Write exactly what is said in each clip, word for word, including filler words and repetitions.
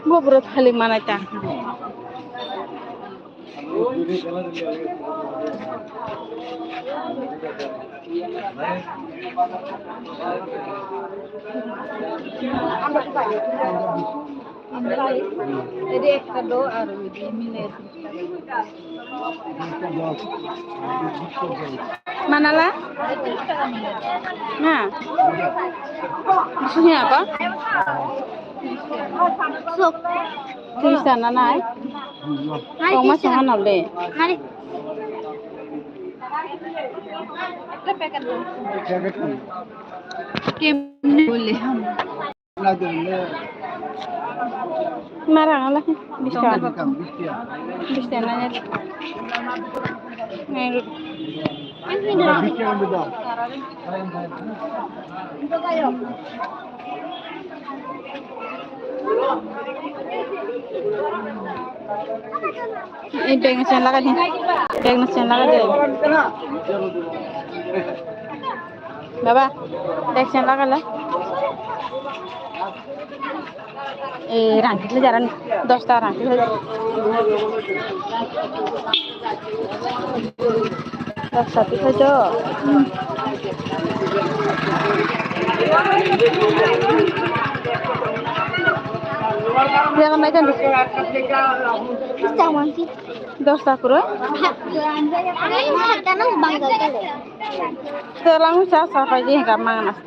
Bo bwrwi thalik manai ta. Ede ekta do aro ede mile. Manala? Na? Sini apa? Sok. Tuisa na nai? Kau masuk mana le? Mari. Kemne bole ham. Marang ala, bish taka. Bish taka na. Ei bag ni chain lagai di. Bag ni chain lagai di. Baba, bag chain lagai le. Ei rang kit le jaran dos taka rang kit le. Rasa tu saja. Jangan naik kan? Bisa mungkin. Dos taka kuro? Ha, ha, tanah bangga kali. Selang sa sa pai di hingga mang nas.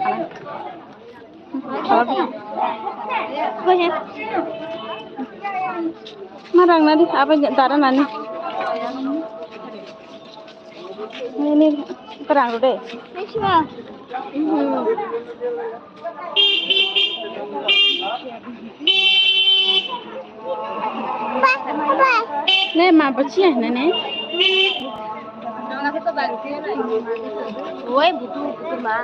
Marang nani, apa dara nani? Ini perang deh. Ne ma bachi ne ne. Wai butu butu ma.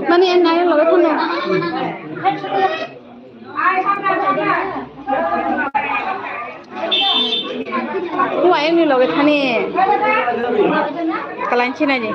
Mani en nayo loge phone. Kuwa en ni loge thani. Kalanchi nai ni.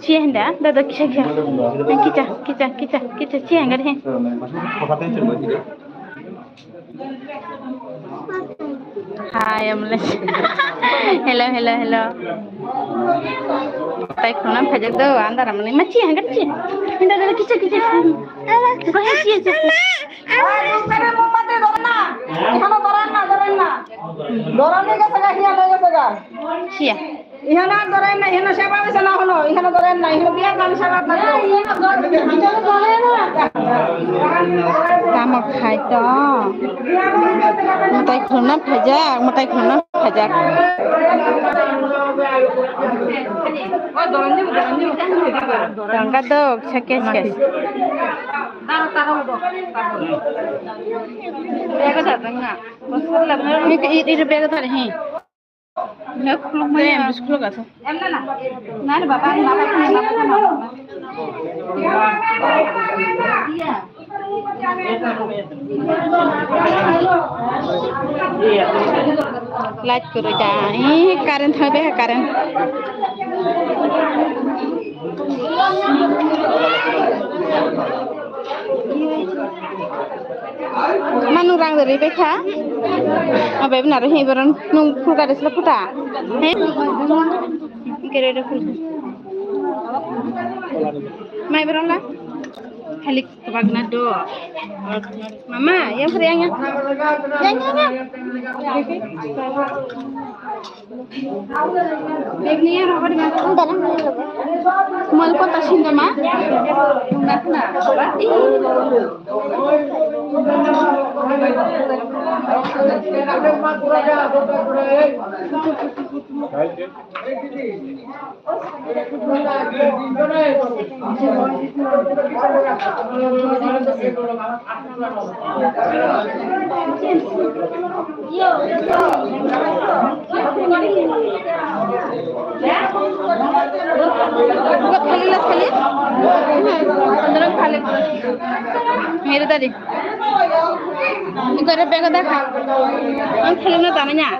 Chia hinda, da da kisa kisa. Kisa kisa kisa kisa chia hinga he. Hai, amle. Hello, hello, hello. Tai khonam phajak do, andar amle. Ma chia hinga chia. Hinda da da kisa kisa. Ko he chia chia. Dorana, dorana. Dorana gasa ga hiya gasa ga. Chia. Ihana dorai na, ihana seba bisa na hono, ihana dorai na, ihana biar na seba na. Tamo khai to. Mutai khulna phajak, mutai khulna phajak. Tangka dok, sakes kes. Ini, ini, ini bag tadi, he. Em, biskut lo gaso. Light kwrwi da. Ih, current thangbai ha, current. Manu rang dari bekha. Abe benar he beron nung full gari sila puta. He? Kere de full. Mai beron la. Khalik tabak na do. Mama, yang seri yang yang. Yang yang yang. Mal kota sindama. Mere dadi. Ikore bego dekha. Ang thelo na dana nya.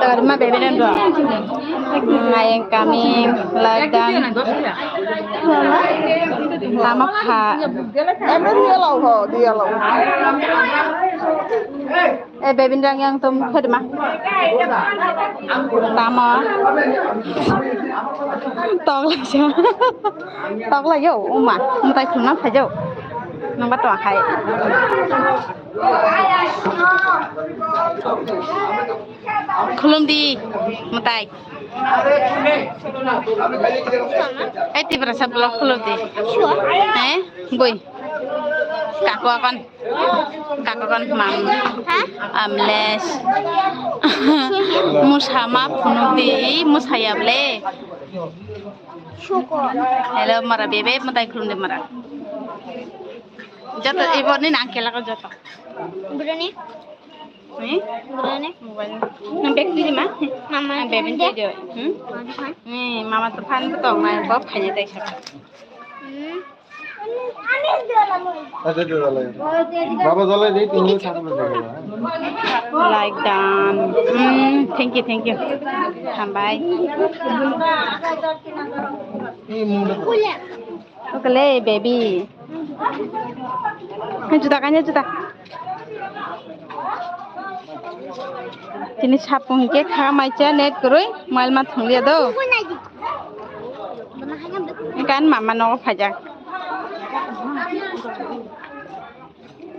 Tarma bebe na do. I am coming like that. Tamo kha. Emre diya lao ho, diya lao. Eh, bebin rang yang tum khadma. Tamo. Tokla sa. Tokla yo, uma. Mutai khulna phajao. Nang ba to khai. Khulum di, mutai. Eh, Tiprasa vlog khulum di. Eh, bui. Kako akon. Kako akon mam. Ha? Amles. Musa ma phunuk di, musa ya ble. Suko. Hello, mara bebe, mutai khulum di mara. Joto, ibo ni nang kela ko joto. Bruni. Hmm? Bruni. Mobile. Nang bag di ma? Mama. Ang bag di. Hmm? Mama. Ni mama to phan to tong nai, bob khai tai sa. Hmm. Acha, acha, jalai. Baba, jalai de, tumi thakur jalai. Like done. Hmm, thank you, thank you. Hambai. Ni mungda. Okle, baby. Hai, juta kanya juta. Tini sapung ke kha maicha net kurui, mal ma thanglia do. Kan mama no phajak.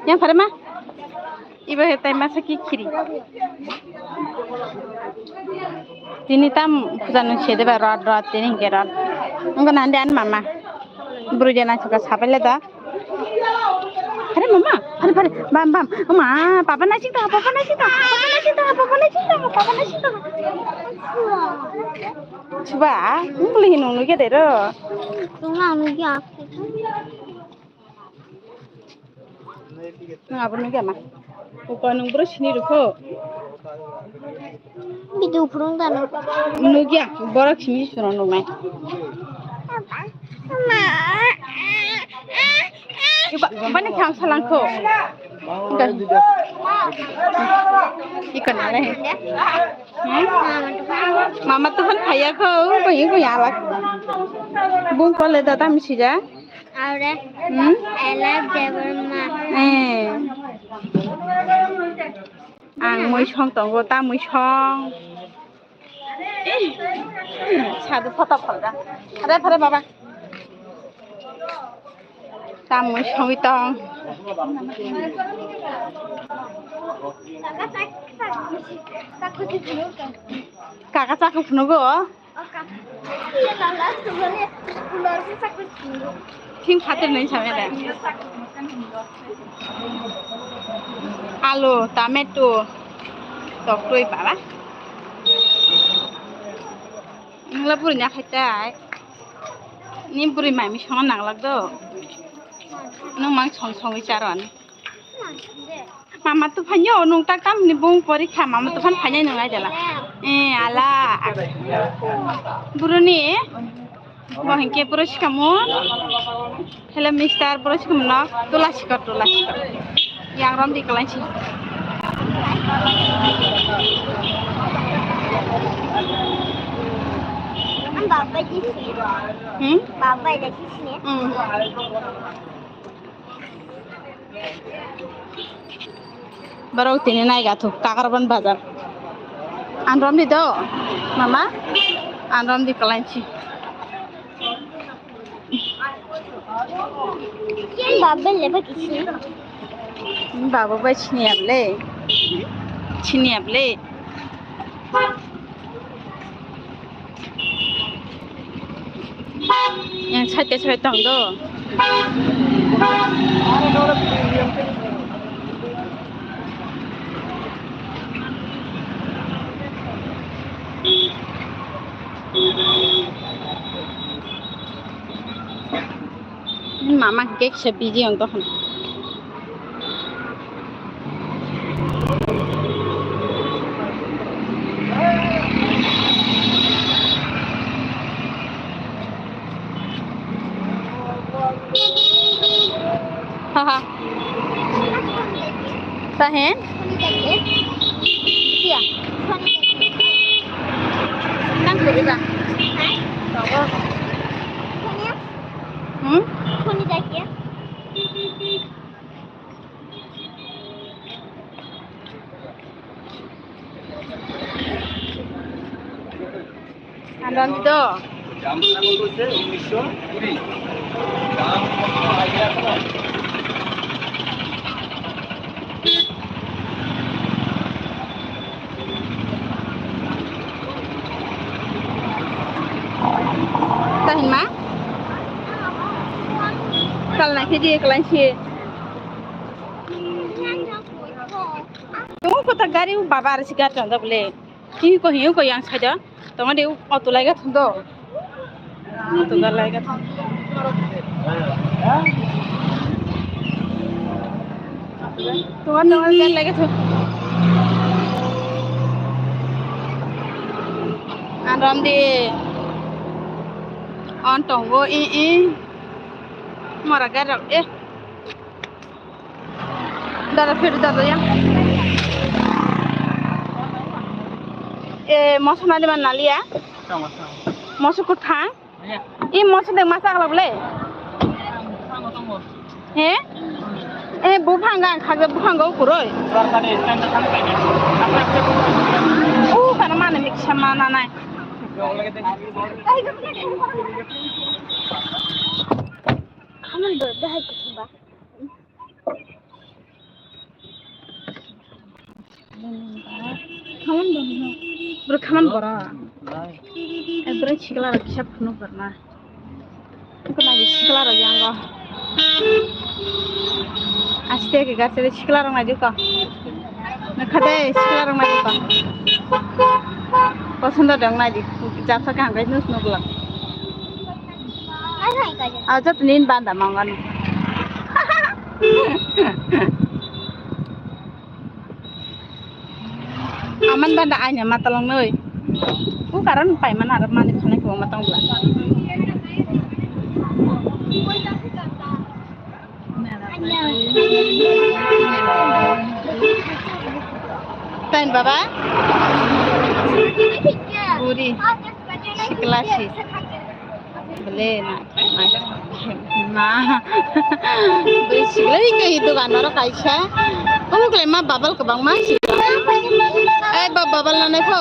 Yang phare ma? Iba hetai masa ki khiri. Tini tam puja nung sede ba rod rod tini hingke rod. Wngkha nang de ani mama. Bwrwi de naisingkha sapaile da. Phare mama, phare phare, bam bam. Oma, papa naising tong, papa naising tong, papa naising tong, papa naising tong, papa naising tong. Chuba, nung bwlwi hinung nugya de ro. Tunglang nugya. Nang abo nugya ma? Uko nung bro sini rukho. Video phurung dano. Nugya, borok sini suno nungnai. Iba, bani kham salangkho. Enggak. Iko nalai. Hmm? Mama tuhan phaiya kho, koi koi alak. Bung kole da tam sija. Aure. Hmm? I love Debbarma. Eh. Ang mui song tongo, ta mui song. Sadu photo phalda. Are phare baba. Tamwi songwi tong. Kaka chakhu phunugo. Thing khatir nai samya da. Alu, tomato, toktwi baba. Nungla buri na khai tai. Ni buri mami song nanglak do. Nung mang song songwi charon. Mama tuphan yo, nung tak tam ni bung porikha, mama tuphan phainai nung ai dala. Eh, ala. Buruni, bo hinkhe pura sikamo. Hello, mister, pura sikamo no, tula sikot, tula sikot. Yang rom di kelanchi. Ang babai di sini. Hmm? Babai di sini. Hmm. Borok tini nai gathuk Kakarban bazar. Anrom di do, mama? Anrom di kelanchi. Baba le ba kisi. Baba ba chini able. Chini able. Yang side side tong do. Mama kisa busy ang tong. Haha. Tahen? Iya. Nang kuri ba? Hmm? Andan do. Tahin ma? Kalna khe di, kalai si. Tongo kota gari, o baba, ar si gari tongo bole. Ki ko hiyo ko yang saja. Tongo de auto laiga thundo. Auto ga laiga thundo. Tongo tongo ga laiga thundo. Anram de. On tongo i i. Mora ga rok e. Dada, phir dada ya. E, moso nadi man naliya. Moso kuthang. E, moso dek masa aglak le. He? E, buphang gang khagde buphang go kuroi. U kana mane miksa mana nai. Khaman do dahai kuthumba. Khaman borok no. Bro khaman borok. Bro sikla rok kisa phunuk borna. Kona sikla rok yango. Aste ke gachari sikla rok nai ko. Nakhade sikla rok nai ko. Posondo dong nai di. Japsa kaham kai nus nukla. Aja tunin banda mangan. Aman banda aina matalong noi. Ku karon pai mana arap mani khana ko matong bla. Baba? Buri. Sikla si. Bole na. Ma. Bui sikla ni kai dogan oro kaisa. Omo khlai ma babal kwbang ma sikla. Ai ba babal na nai pho.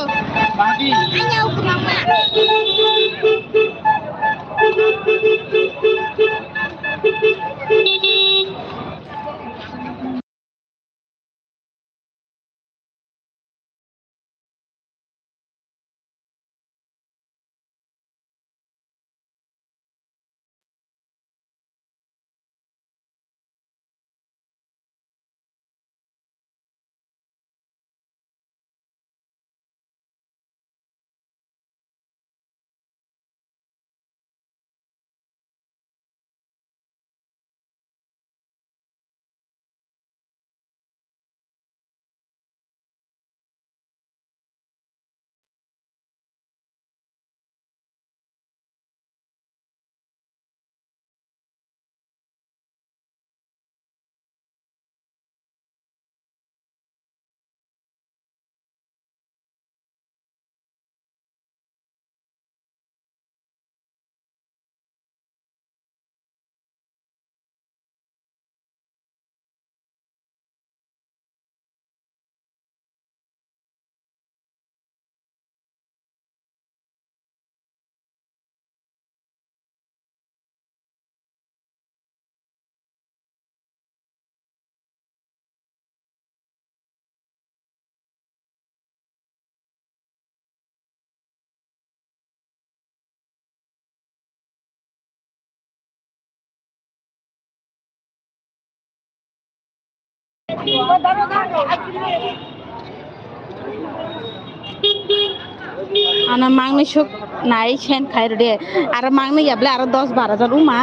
Ano mangni suk nai sen khai rode. Aro mangni yable aro dos baro jon uma.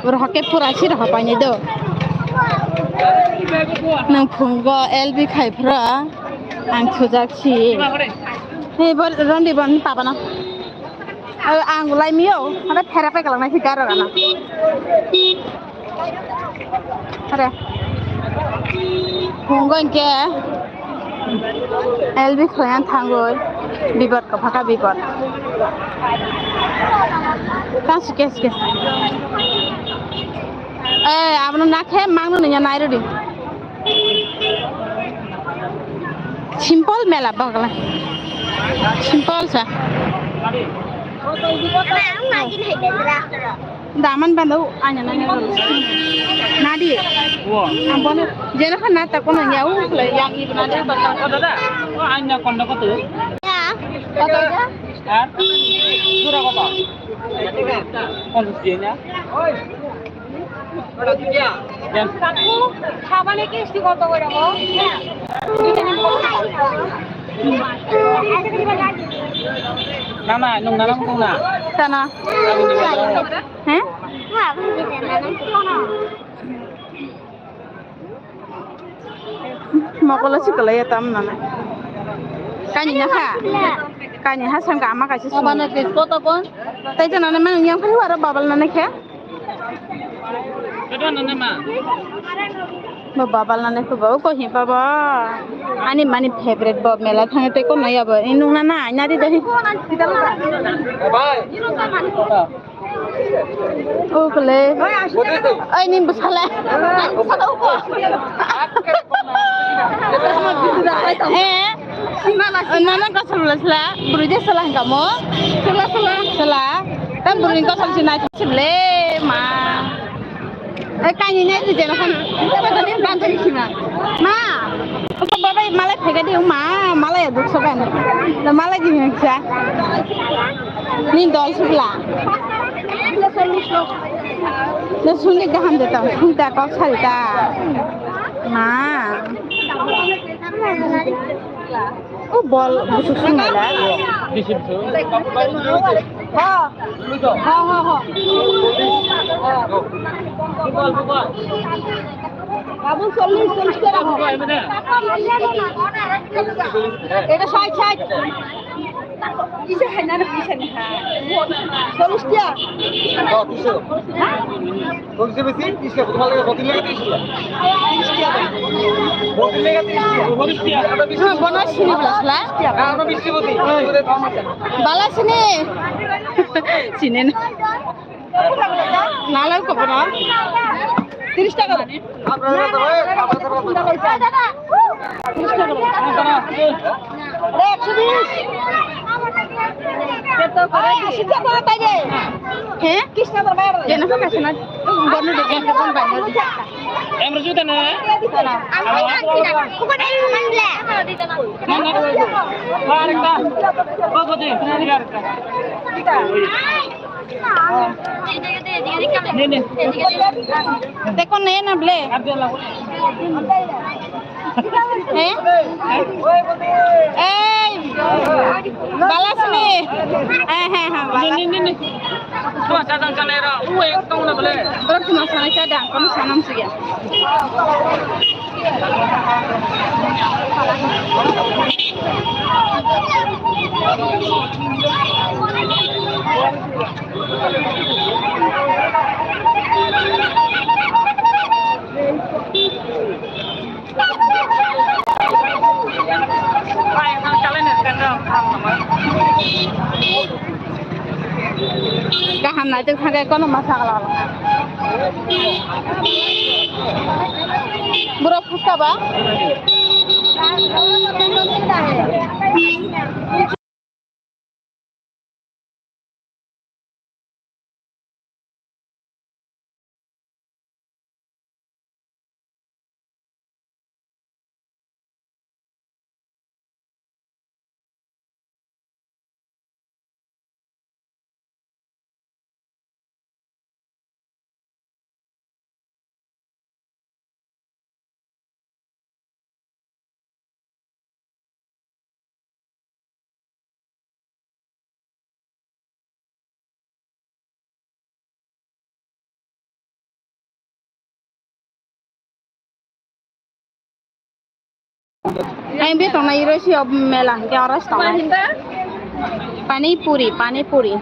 Oro hoke pura si roho paine do. Nang phungo L B khai phra. Ang thujak si. Hei bor rondi bon papa na. Ang lai mio. Ada phera pe kalang nai si garo gana. Are. Phungo hingke L B khoyan thangoi. Bibot ko phaka bibot. Kas kes kes. Eh, abono nakhe mangno niya nairodi. Simple mela bagla. Simple sa. Daman banda u anya nanya. Nadi. Wo. Ambon jeno khan nata kono ya u khlai yang ibu nadi banda. Kota da? O anya kondo kotu? Ya. Kota da? Ar? Jura kota? Kondo jenya? Jen. Khabani kisti koto kore bo? Nana, nung nana mung na? Sana. He? Mokolo si kolai ya tam nana. Kani na kha? Kani ha sangka ama kaisa sung. Obana kisko to kon? Tai to nana mang yang phai waro babal nana khe? Bo babal nana khe bo ko hi baba. Ani mani favorite bo mela thang te ko nai abo. Inung nana nadi dahi. Bye. Ukle. Oi, nim bwsala. Eh. Nana kosol bwsala. Bwrwi de sala hingka mo. Sala, sala. Sala. Ta bwrwi kosol si nai sibole ma. Eh, kani nai tu jeno kan. Bantani sima. Ma. Opa baba malai phega di ma. Malai duk sokan. Malai di hingsa. Ni dol sukla. Na suni gaham de ta, suni ta kok sari ta. Ma. O bol busuk sung la. Ha. Ha, ha, ha. Babu, চল্লিশ, চল্লিশ করে রাখো। এটা ষাট, ষাট। Kisa hai na, kisa ni ha. Chollish tiya. Oh, tiso. Ha? Chollish besi, tiso. Tomar lage, botin lage, tiso. Botin lage, tiso. Bono sini bela sela. Bala sini. Sini na. Nalai ko bono. Tiris taka. He? Kena pa kasana? Bono de kena pa banyo. Emro juta na? Mana? Mana? Mana? Mana? Mana? Te kon nahi na ble? He? Ei, balas ni. Eh, he, he, balas. Borok tuma sanai sa dang, kono sanam siya. Kaham nai tong thangkhe kono ma sakla. Borok phuska ba? Ang be tongnai iro si ob mela hingke oro si tongnai. Pani puri, pani puri.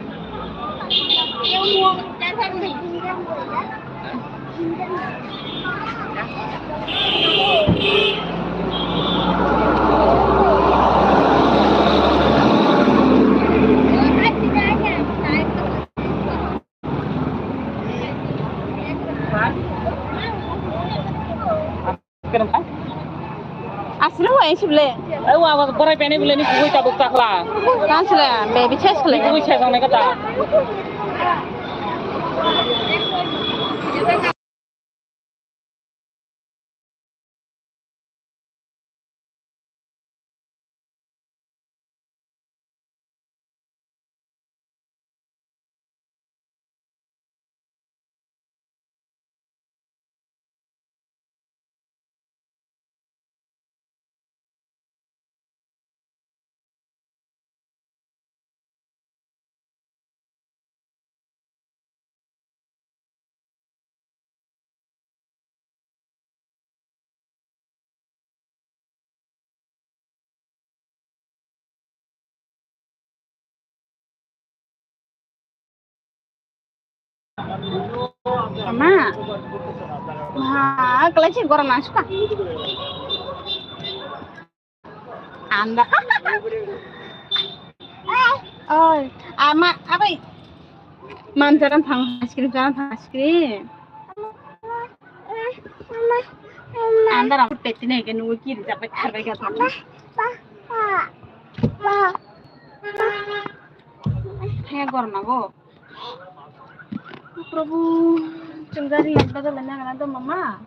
Asli wa isi bele. Ai wa wa borai pene bele ni kugui tabuk takla. Kansle baby chest kle. Kugui chest nang kata. Ama. Ma, kalai si gorong nang suka. Anda. Oi, ama, abai. Man jaran thang ice cream, jaran thang ice cream. Anda ram peti nai ke nungu kiri japai kharbai ga thang. Thang gorna go. Prabhu, chwng gari light bajak lai nang na do mama.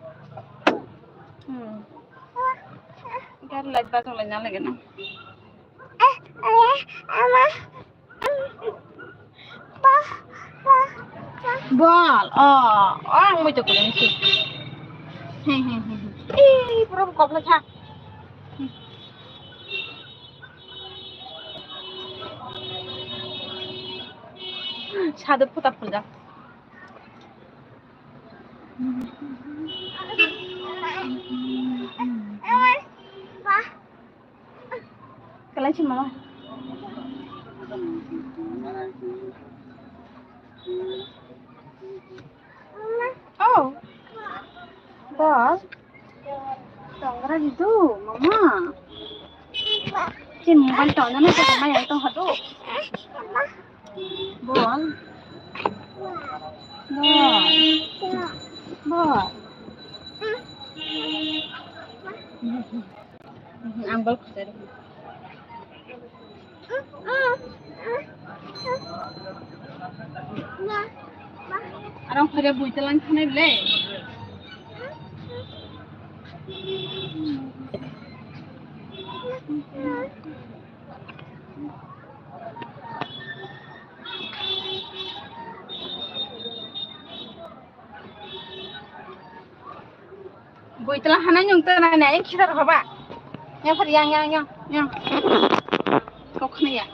Hmm. Gari light bajak lai nang lai gana. Bol, oh, oh, ang moi to kene si. He, he, he, he. Ih, Prabhu, kopla cha. Sadu puta puja. Kalai si mama. Oh. Bol. Tongra di do, mama. Chin mobile tong na ka maya tong hado. Bol. Bol. Bol. Ang bol khajari. Arang phare bui telang thanai le. Bui tela hanai nyung tela nai, yang khitar hoba. Yang phar yang, yang, yang, yang. Kok khna ya.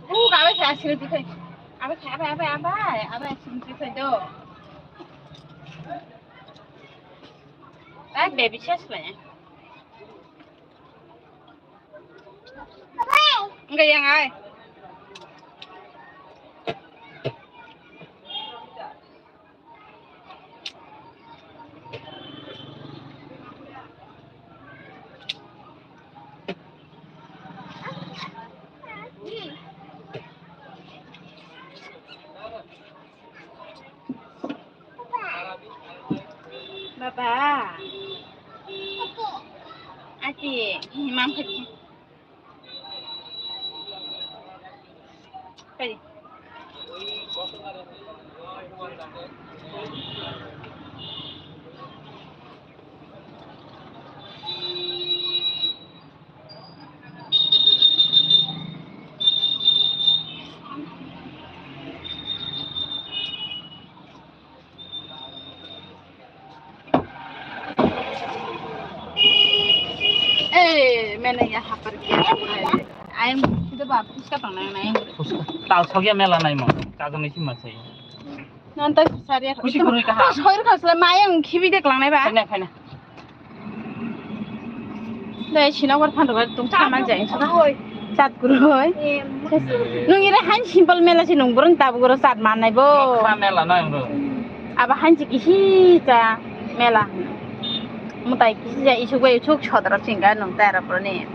Uh, abai khai asiri dikhai. Abai khai, abai, abai, abai, abai asiri dikhai do. Ah, baby ses le. Enggak yang ai. Baba. Ati, himam kadi. Kadi. Eh, mena ya hapar ke. Ayam sudah bagus ka tong nang nang. Tal sogya mela nai mo. Kagam ni sima sai. Nantai sari ya. Kusi kurui kaha. Soir khasla mayang khibi dek lang nai ba. Khaina, khaina. Dai sinok bar phan rok tung thaman jai. Chat kuroi. Nung ira han simple mela si nung burun tab goro chat man nai bo. Kha mela nai bro. Aba han si kisi cha mela. Mutai kisi ja isuk bai isuk sodra singa nung tara pro ni.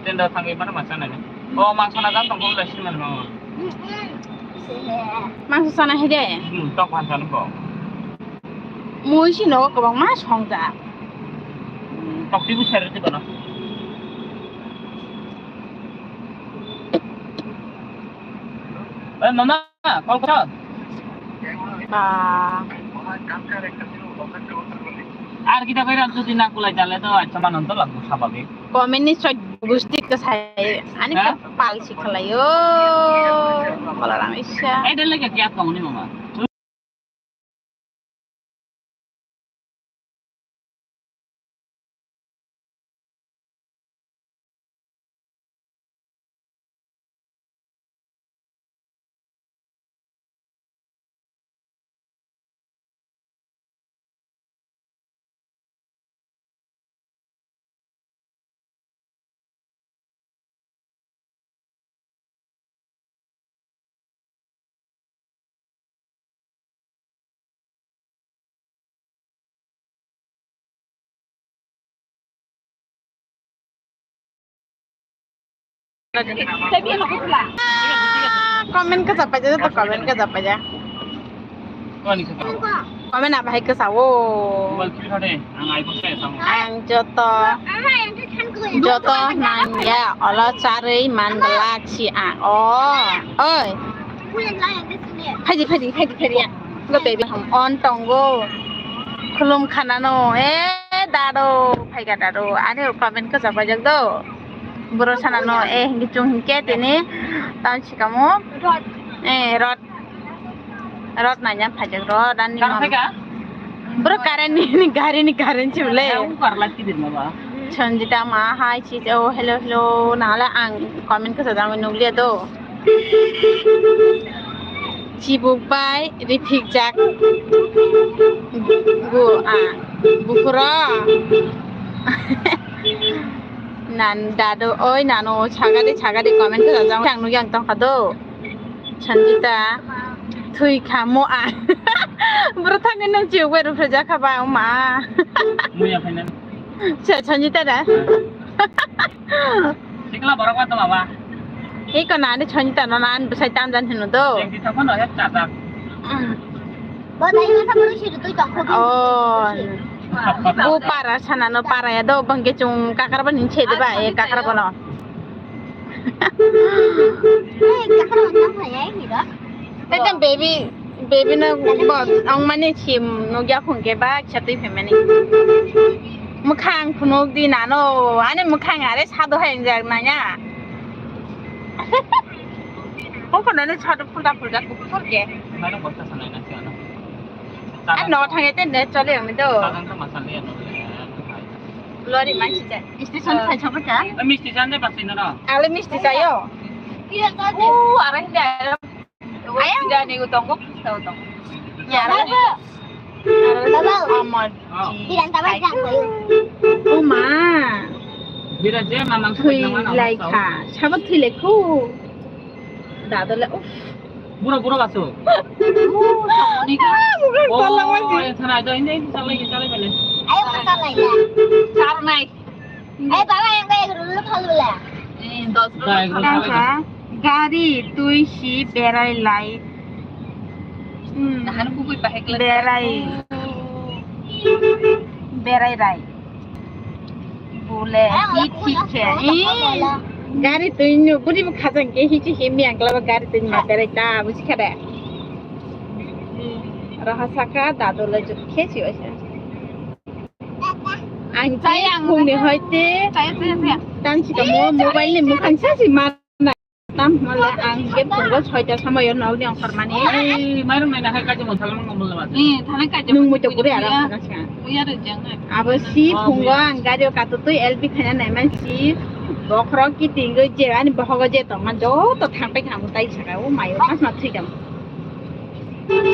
Stand up thangwi mana masa nai. O mangsa na jam tong ko la sinmal ma. Mangsa sana hide. Hmm, tok phan sana ko. Mui si nogo kwbangma songjak. Tokti bu sari twi bono. Eh, mama, call kor. Ba. Ar kita kairam jodi na kulai jale to acha manon to lagu sababik. Comment ni soi gusti ke sai ani ha? Ke pal si khalayo. Balaram isya. Eh, dele ke kya kamu ni mama? Comment ka japa ja, to comment ka japa ja. Comment aba hai ka sao. Ang joto, joto nangya, olo charwi mangla chi ang. O, oi. Phaidi, phaidi, phaidi, phaidi. Go baby, on tongo. Khulum khanano, eh, dado, phaiga dado. Ani comment ka japa jak do. Boro sana no, eh, hingi chung hinke tini, tam sikamo, eh, rot, rot nanya phajak rot, ani mam. Boro current ni, ni gari ni current chule. Sanjita ma, hai, chi, oh, hello, hello, nala ang comment ka sadang nukliya do. Chibuk bai riphikjak. Gu a bukhuro. Nan dado oi nano sagadi sagadi comment khajak ang nugwi ang tongkha do. Sanjita thwi kha mo a. Bro thangwi nung chibuk bai riphikjak kha ba ma. Muya phainan. Sa Sanjita da. Sikla borok ma toma ba. Iko nani chhoni tano nan bwsai tamjan hino do. Jeng di thangma no hep chajak. Bo dai ma saboro siru tui tong kho. Oh. Bu para sana no para ya do bangke chung kakar ban hin che de ba e kakar bono. Eh, kakar ban tong ya ni do. Tete baby, baby no bo ong mani sim no gya khung ke ba kisa tui phe mani. Mukhang phunuk di nano, ani mukhang are sado hai jak nanya. Hong kono ni sado phulta phulta kuphur ke. Mano bosta sanai na siya na. Ani no thang ete ne chole ang do. Sagang ka masal ya no. Lori mansi jai. Station khai chapa ka? Misti jande basi na na. Ale misti jayo. Iya jande. Uh, arah hindi arah. Ayang. Jani ko tongo, tongo. Ya, Baba. Amar. Bilang tama jang ko. Oh ma. Bira je mamang thwi lai kha. Sabo thwi lai khu. Dado le. Bura bura baso. Oh, tongoni ka. Oh, ay sana do hindi hindi salai salai bale. Ayo ka salai ya. Sar nai. Eh, baba, yang kayak dulu kalau lah. Eh, dos Dai, dua. Gari twi si berai lai. Hmm. Nahan bukui pahek lai. Berai. Berai rai. Bole, hi thik khe. Eh, gari twi nu budi bu khajang ke hi chi hi mi ang kla gari twi ma berai ta bu si khade. Raha saka dado le jut khe si oisa. Ang chai ang phungni hoite chai chai chai. Tang si kamo mobile ni mukhang sa si ma. Tam hwnle ang ge phungo soita somoyo nogni ongkhormani. Ei, mairung naina hai kaji mothalma ngomolna ba. Eh, thana kaji. Nung muitu kuri ara phunga sa. Uya rejang hai. Abo si phungo ang gario katutui L P khaina naiman si. Bokhorok kiting je ani bohogo je tongma joto thangpai khamu tai saka o mayo mas ma thikam.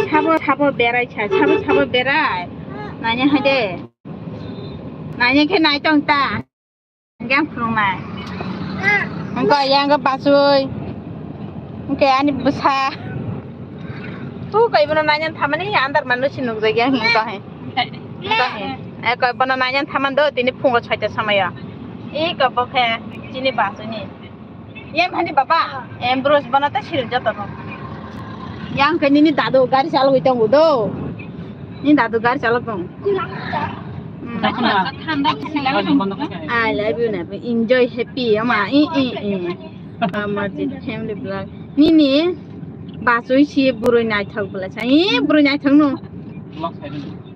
Sabo sabo berai sa, sabo sabo berai. Nanya hai de. Nanya khe nai tong ta. Yang khulumai. Engko yang ke basui. Engke ani bwsa. Tu kai bono nanya thamani andar manu sinuk jagya hingko he. Hingko he. Eh, kai bono nanya thaman do tini phungo soita samaya. Iko bokhe chini basuni. Yem hani baba, em bros bono ta sil joto no. Yang ke nini dadu gari chalogwi tongo do. Nini dadu gari chalok tong. Hmm. Thanda sila. I love you na. Enjoy happy ama i i i. Ama di family vlog. Nini basui si burui naithok bela sa. I burui naithok no.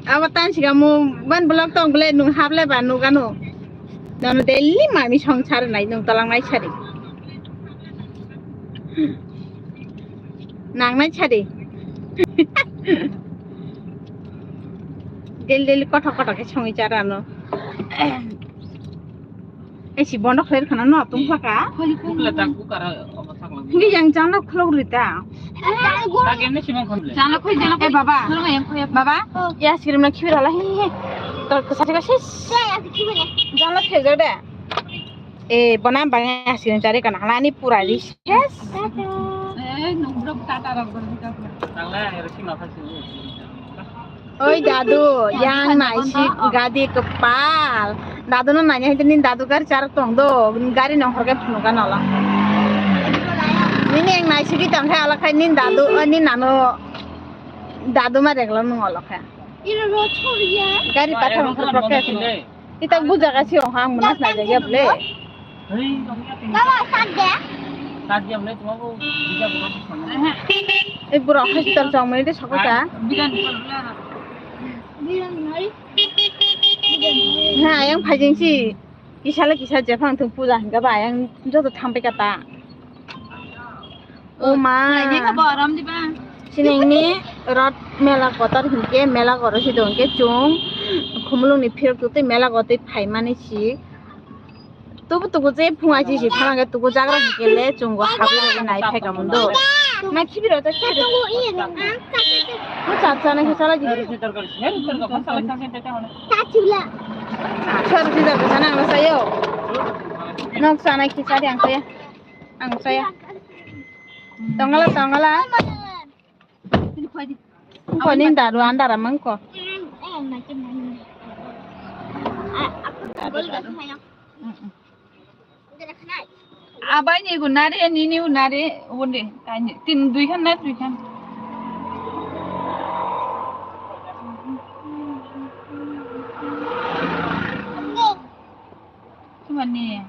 Abo tan siga mo ban vlog tong bele nung hable ba nugano. Nono daily mami songsar nai nung talang nai sari. Nang nai sari. Daily daily kothok kothok ke songi charano. Esi bondo khlair khana no tung phaka. Bukla tak bukara obo saklang. Hingi yang jano khlok rita. Lagi ini sih mau konflik. Jalo khoi, jalo khoi. Eh, baba. Khoi, yang khoi. Baba, ya sirim na khibi rala hi hi. Tor kesati ka sis. Jalo khoi jade. Eh, bona bang ya sirim cari kana halani pura ri ses. Eh, nungro kata rok berbuka. Tangla ya resi makan sih. Oi dadu, yang naisik gadi kepal. Dadu no nanya hai nin dadu gari char tong do, gari nong horke phunu ka nolo. Nini yang naisik tong khe ala khai nin dadu, oi nin nano dadu ma reglo nung olo khe. Gari pathar nong horke phunu. Ita buja ka si ong hang munas na jagya ble. Baba, sat de. Sat de, mane tumago bija buka. Eh, bro, hospital chong mane de sokota. Bidan. Bidan nari. Ha, yang phajing si. Kisale kisa jephang thung puja hingka ba yang joto thampai kata. O ma. Naini ka borom di ba. Siningni rot mela kotor hinkhe mela goro si dong khe chung khumulungni phirok twi mela gotwi phaimani si. Tubu tugu je phung aji si thanang ke tugu jagra si kele chungo habwi rok nai phaika mundo. Na khibi rok ta khe. Mu cha cha na khe chala ji. Cha chula. Cha ru ji da sana ang sayo. Nok sana khe cha di ang saya. Ang saya. Tongala tongala. Ko ning daru andara mangko. Abai ni gunare, nini gunare, wonde, tini dui khan na dui khan. Tumani.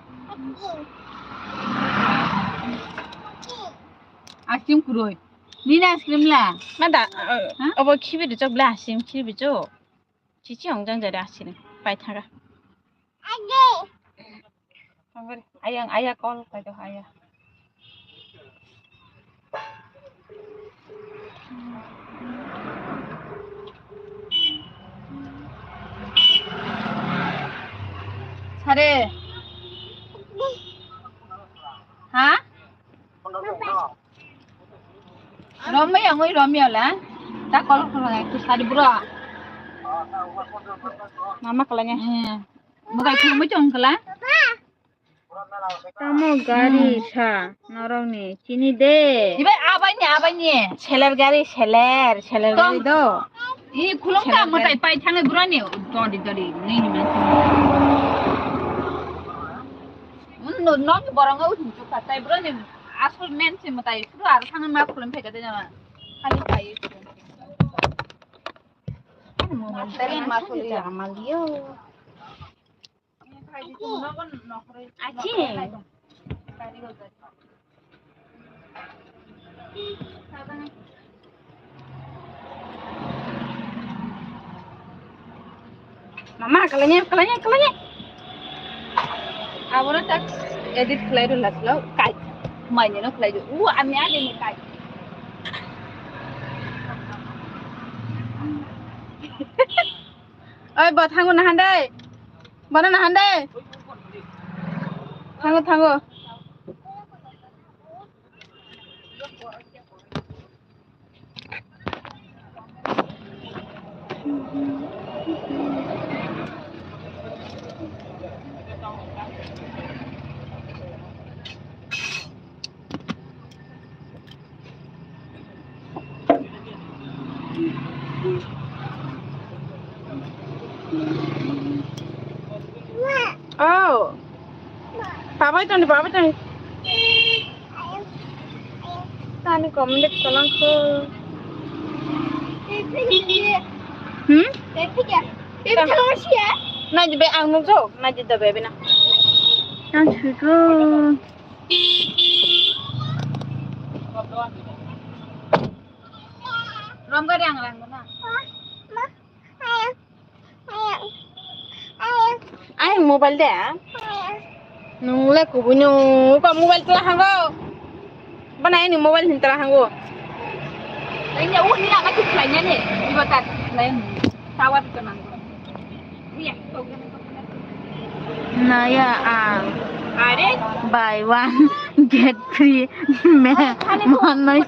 Asim kuroi. Nini ice cream la? Ma da, uh, Ha? Obo khibi rijak bla asim khibi jo. Chichi hong jang jare asim pai thaga. Hongori, ayang, aya call kai do, aya. Sare. Ha? Romeo, ngoi Romeo la. Ta call khulai, tu sari bro. Mama kalanya. Eh. Mukai khulumui chong kala. Tamo gari sa, norok ni chini de. Ibai abai ni, abai ni. Seler gari, seler, seler gari do. I khulum ka mutai pai thangai bro ni, dodi, dodi, ni, ni. No, no, borong au hinchuk ka tai bro ni. Asol men se mutai, pura ar thang ma khulum phai ka de na. Khali phai. Tari ma khuli amal yo. Achi. Mama, kalanya, kalanya, kalanya. Aboro tak edit khlai do laslo, kai. Maini no khlai do. U, ami age ni kai. Oi, bo thango nahan dai. Bono nahan dai. Thango, thango. Oh. Babai toni, babai toni. Tani comment kalang ko. Hmm? Nai di be ang nukjak, nai di da be bina. Ang sugo. Rom gari ang rang na. Ai mobile de. Nung le kubui nung ko mobile tla hango. Bana ini mobile hin tla hango. Ini u ni ama tu khlai ne. Iba ta khlai. Tawa tu nang. Iya. Naya ang. Are? Buy one, get free. Me, manai.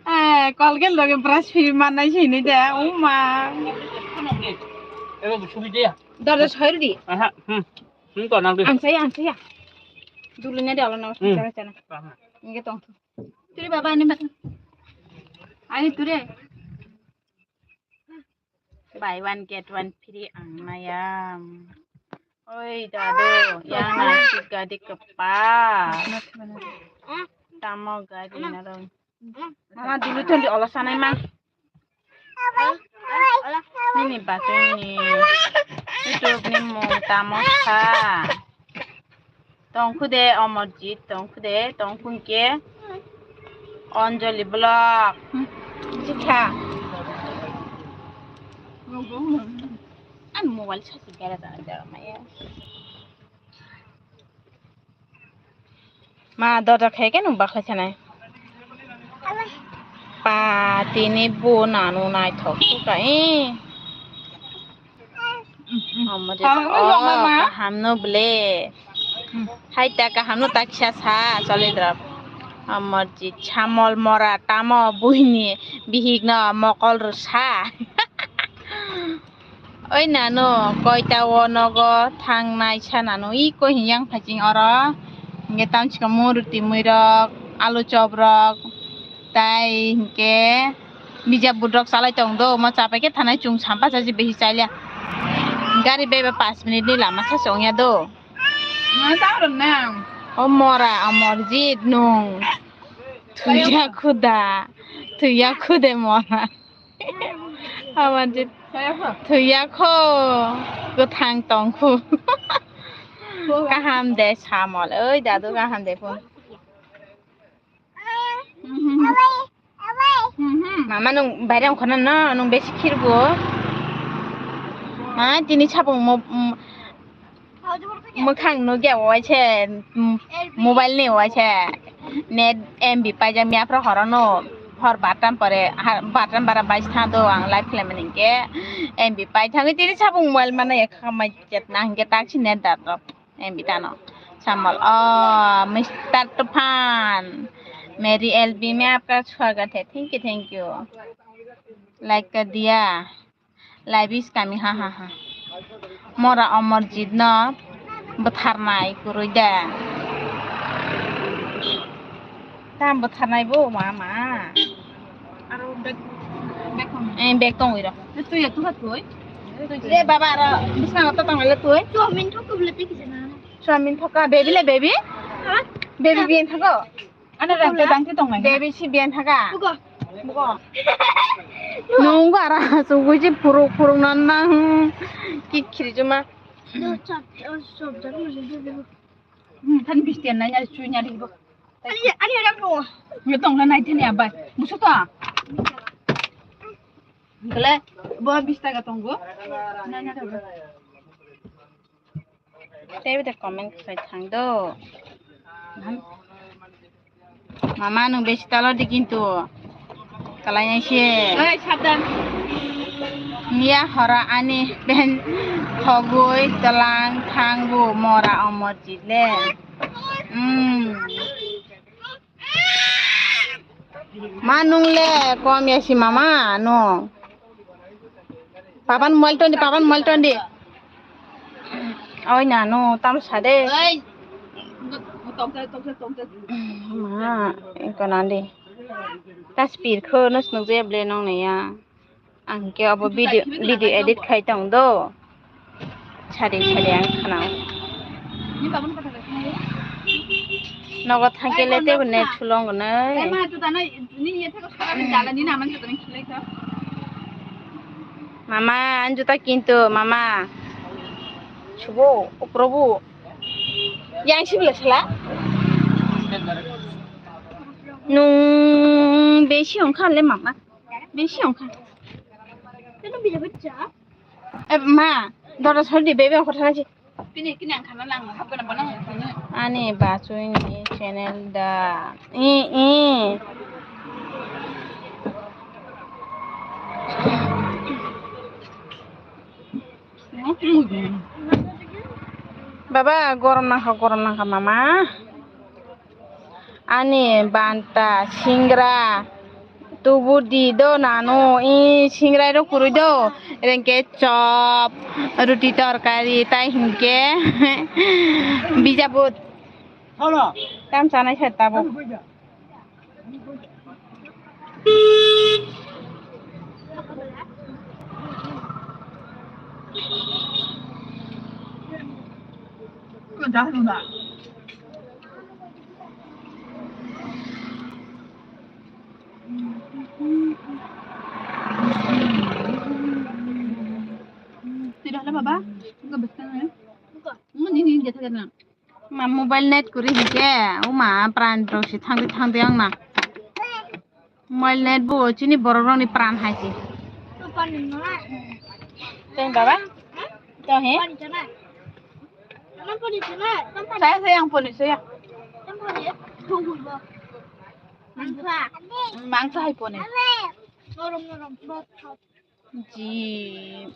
Eh, Colgate loge brush free manai sini de. Uma. Ebe bu suri de ya. Dada soirdi. Aha, hmm. Hmm, to nang de. Ang saya, ang saya. Dulu nya de alo na. Hmm. Chana, chana. Aha. Inge tong. Turi baba ani mat. Ani ture. Buy one get one free ang mayam. Oi dadu, yang nasi gadi kepa. Tamo gadi narong. Mama dulu tuh di olah sana emang. Ini batu ini. Itu ini mau tamo sa. Tongkhu de Omorjit, tongkhu de, tongkhu hwnkhe Anjali Vlog. Sikha. Ani mobile charge gera da da maya. Ma dorja khai khe nung bakhlai sanai. Pa tini bo nanu naithok suka eh. Amorjit, oh, kaham no ble. Hai ta kaham no ta kisa sa, choli drop. Amorjit, Samol mora, tamo buini bihik no mokol rw sa. Oi nano, koita o nogo thangnai sa nano, i koi hinjang phaiching oro. Hingke tamchikha muruti muirok, alu chop rok, tai hingke bijap budrok chalai tong do, mo chapai khe thanai chwng sampha chachi behi chaliya. Gari beba panch minute ni lama sachi ongya do. O mora, Amorjit nung. Thuya khuda, thuya khude mora. Amorjit, thuya kho, kwthang tong khu. Kaham de Samol, oi dadu kaham de phun. Mama nung baire ongkhorna no, nung besi khirbo. Ma tini sabung mo, Mwkhang nukya waise, mm, mobile ni waise net M B paijak mia phra horono, hor bartam pore, ha, bartam bara bais thang do ang live khlaimani hinkhe M B pai thangwi tini sabung mobile mano ekha mai chetna hinkhe taksi net dato M B tano. Samol, oh, Mister Tufan, meri L B mein aapka swagath hai, thank you, thank you, like kar diya. Laibis kami, ha, ha, ha. Mora Omorjit no bwtharnai kwrwi da. Tam bwtharnai bo, ma, ma. Aro bag, bag tong. Eh, bag tongwi ro. Twi ya, twi ha, twi. Le, baba, aro bisna to tong le, twi. Chowmin thok ko bole twi kisa na. Chowmin thok ka, baby le, baby? Ha? Baby bien thago. Ano rang te dang te tong nai. Baby si bian thaga. Bugo. Bugo. Nunggu ara sugui si puruk puruk non nang. Ki khiri juma. Hmm, than bisti nai nai chui nai ribo. Ani, ani rang no. Ni tong na nai thani abai. Busu to. Gele, bo bis taka tongo. Nai nai ribo. Tei bwdai comment khai thang do. Mama, nwng besi talo di kintu. Kalai nai se. Oi, sabdan. Miya hora ani pen hogoi tlang thang bu mora Omorjit le. Hmm. Ma nung le kom ya si mama no. Papan mobile tondi, papan mobile tondi. Oi na no tam sa de. Oi. Ma, iko nandi. Tas pir kho no snuk je ble nong ne ya. Ang ke abo video, video edit khai tong do. Sari sari ang khana. Nogo thangke le tebo net sulong gnai. Mama, anjuta kintu, mama. Subo, o Prabhu. Yang si bela sala. Nung besi ongkha le mama. Besi ongkha. Eh, ma, dora sori di, bebe ongkha thana si. Kini, kini ang khana lang, hapkana bono. Ani bachoi ni channel da. I, i. Baba, gorom nangkha, gorom nangkha, mama. Ani banta singra tubu di do nanu, i singra ro kurui do, rengke chop, ruti torkari, tai hinke bijabut. Tam chanai se tabuk. Tidak ada, Baba. Enggak, betul ya. Enggak. Ini, ini, dia tidak. Ma mobile net kwrwi hinkhe, o ma pran rok se thangwi thangwi ang na. Mobile net bo chini borok rok ni pran hai se. Tong baba? Tong he? Saya, saya yang poni saya. Mangsa hai poni. Ji.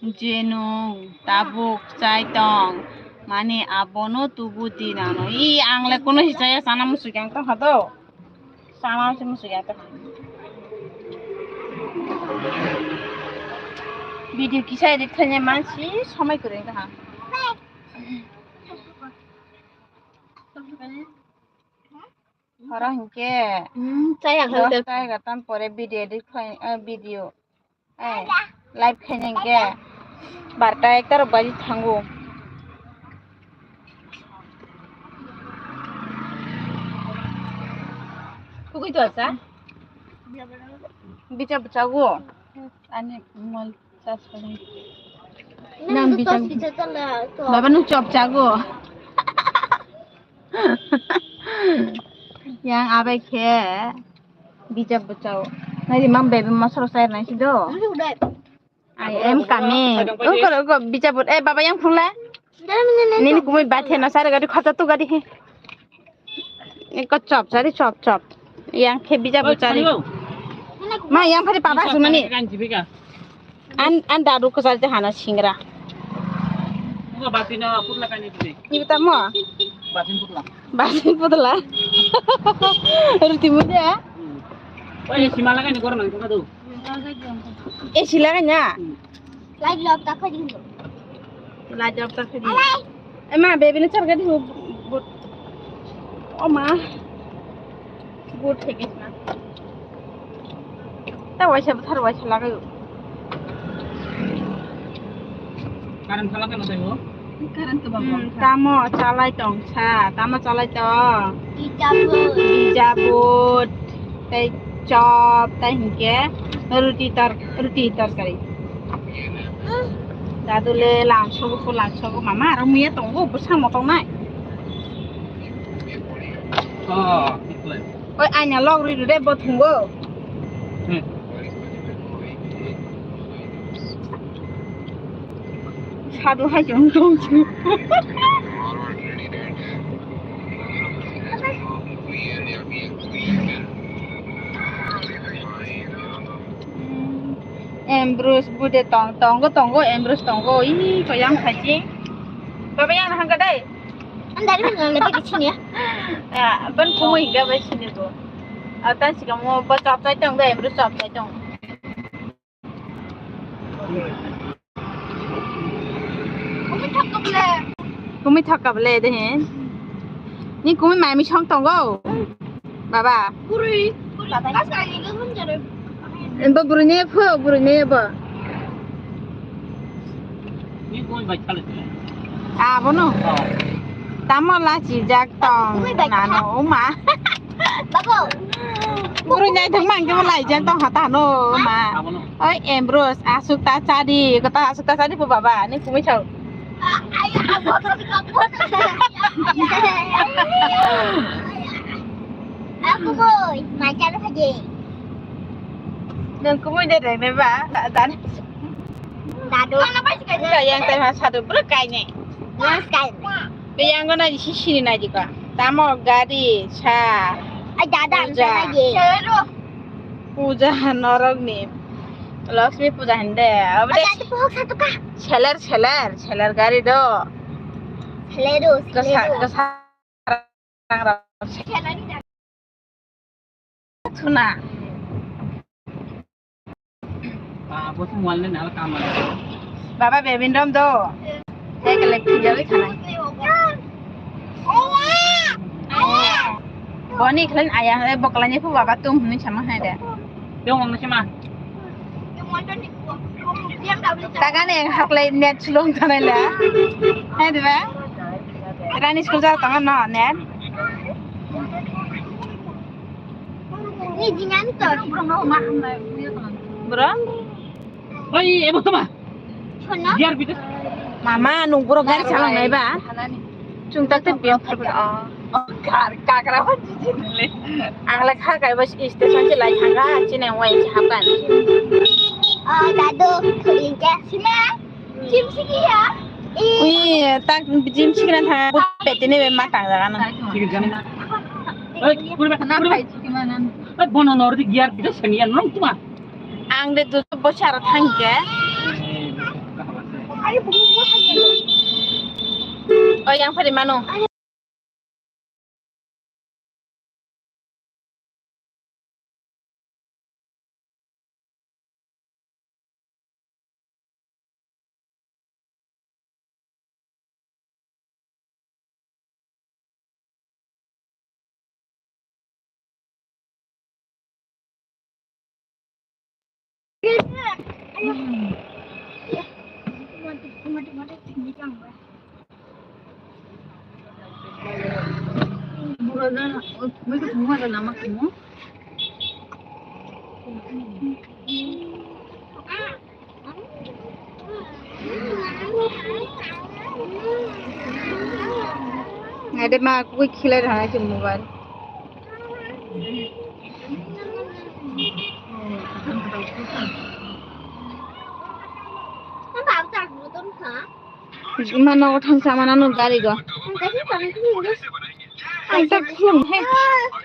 Je nwng tabuk chai tong mani abono tubu di nano. I ang le kuno si chaya sana musukyang tongkha do. Sana se musukyang tongkha. Video kisa edit khainai mansi somai kwrwi tongkha. Horo hinkhe Hmm, chaya dos khaikhe. Ta egarota pore video edit khai, eh, video, eh, live khaina hinkhe barta ekta rok baji thango. Kugui to asa? Bicha bwchago. Ani mol chas khalang. Nang Nang bicha bicha. Bicha chala to. Baba nwng chop chago. Yang abai khe bijap bwchao. Nai di mam baby ma soro sai nai si do. Ano udah. I am coming. Uko uko bijap bwt. Eh baba yang phungle. Nini kumui bathe na sare gadi khata tu gadi he. Eko chop sari chop chop. Yang khe bijap bwchari. Ma yang phari papa sumani. An, an dadu kwchar te hana singra. Ogo bati no putla kaini tuli. Ibu tamo? Batin putla. Batin putla. Ruti muda. Hmm. Oi, sima lagai ni gor nang thaka do. E sila kanya. Hmm. Light lock ta khadi. Light lock ta khadi. Ema, baby ni charga di but. O ma. But theke na. Ta waisa buthar waisa lagai. Current khala kano taibo? Current to babo. Hmm, tamo chalai tong sa, tamo chalai tong. Bijabut. Bijabut. Tei chop, tei hinkhe ruti tor-, ruti torkari. Dadule langsogo, langsogo, mama, aro muya tongo, bwsang motongnai. Oh, oi, aina log ri de, bo thungo. Hmm. Sadu hai chong tong chu. Ambrose bude tong, tongo, tongo, Ambrose tongo. Ih, koyang khachi. Baba yang hangka dai. Andari mana lebih di sini ya? Ya, ban kumui ga bai sini bo. Atan sikamo ba chap chai tong, ba Ambrose chap chai tong. Kumui thak kable de he. Ni kumui mami song tongo. Baba. Baba. Embo burune pho, burune bo. Ni kumui bai chale. Abono. Oh. Tamo lachi jak tong. Kumui bai nano uma. Babo. Guru nyai thang mang kemo lai jan tong hata no ma. Abono. Oi Ambrose asuk ta chadi, kota asuk ta chadi po baba, ni kumui chau. Aku boy, macam saja. Nang kumui de de ba, dan. Dadu. Yang tai ma sadu bro kai ne. Mas kai. Be yang gona si sini na jika. Tamo gari sa. Ai dada puja. Lagi. Puja norok ni. Lakshmi puja hinde. Abde. Ai dadu pohok satu ka. Seller seller seller gari do. Selero. Kesa selero. Kesa. Thuna. Ah, bo thung wal le nal kam. Baba bebin rom do. Tei kele pijali khana. Boni khlen aya hale boklani phu baba tum hini sama hai de. Dong ang sama. Tagane haklai net sulung tanai la. Hai diba? Rani school jao tanga no net. Ni jingan to. Bro? Oi, ebo tama. Sono? Biar bitu. Mama, nung bro gari salang nai ba? Chung tak te biar. Oh. Kar, kakra hon jijin le. Ang la kha kai ba station se lai thanga, chine wai se hapan. Ah, dadu, thurin ke. Sima, gym sigi ya? Ui, tak gym sigi na thanga. Pete ne be ma tang jaga na. Sigi jani. Oi, kurba, na kurba. Oi, bono nor di gear kita senian nong tuma. Ang de du bochar thangke. O yang phari mano. Ade ma kui khilai rana se mobile. Ima nogo thangsa mana no gari go. Ang tak khum he.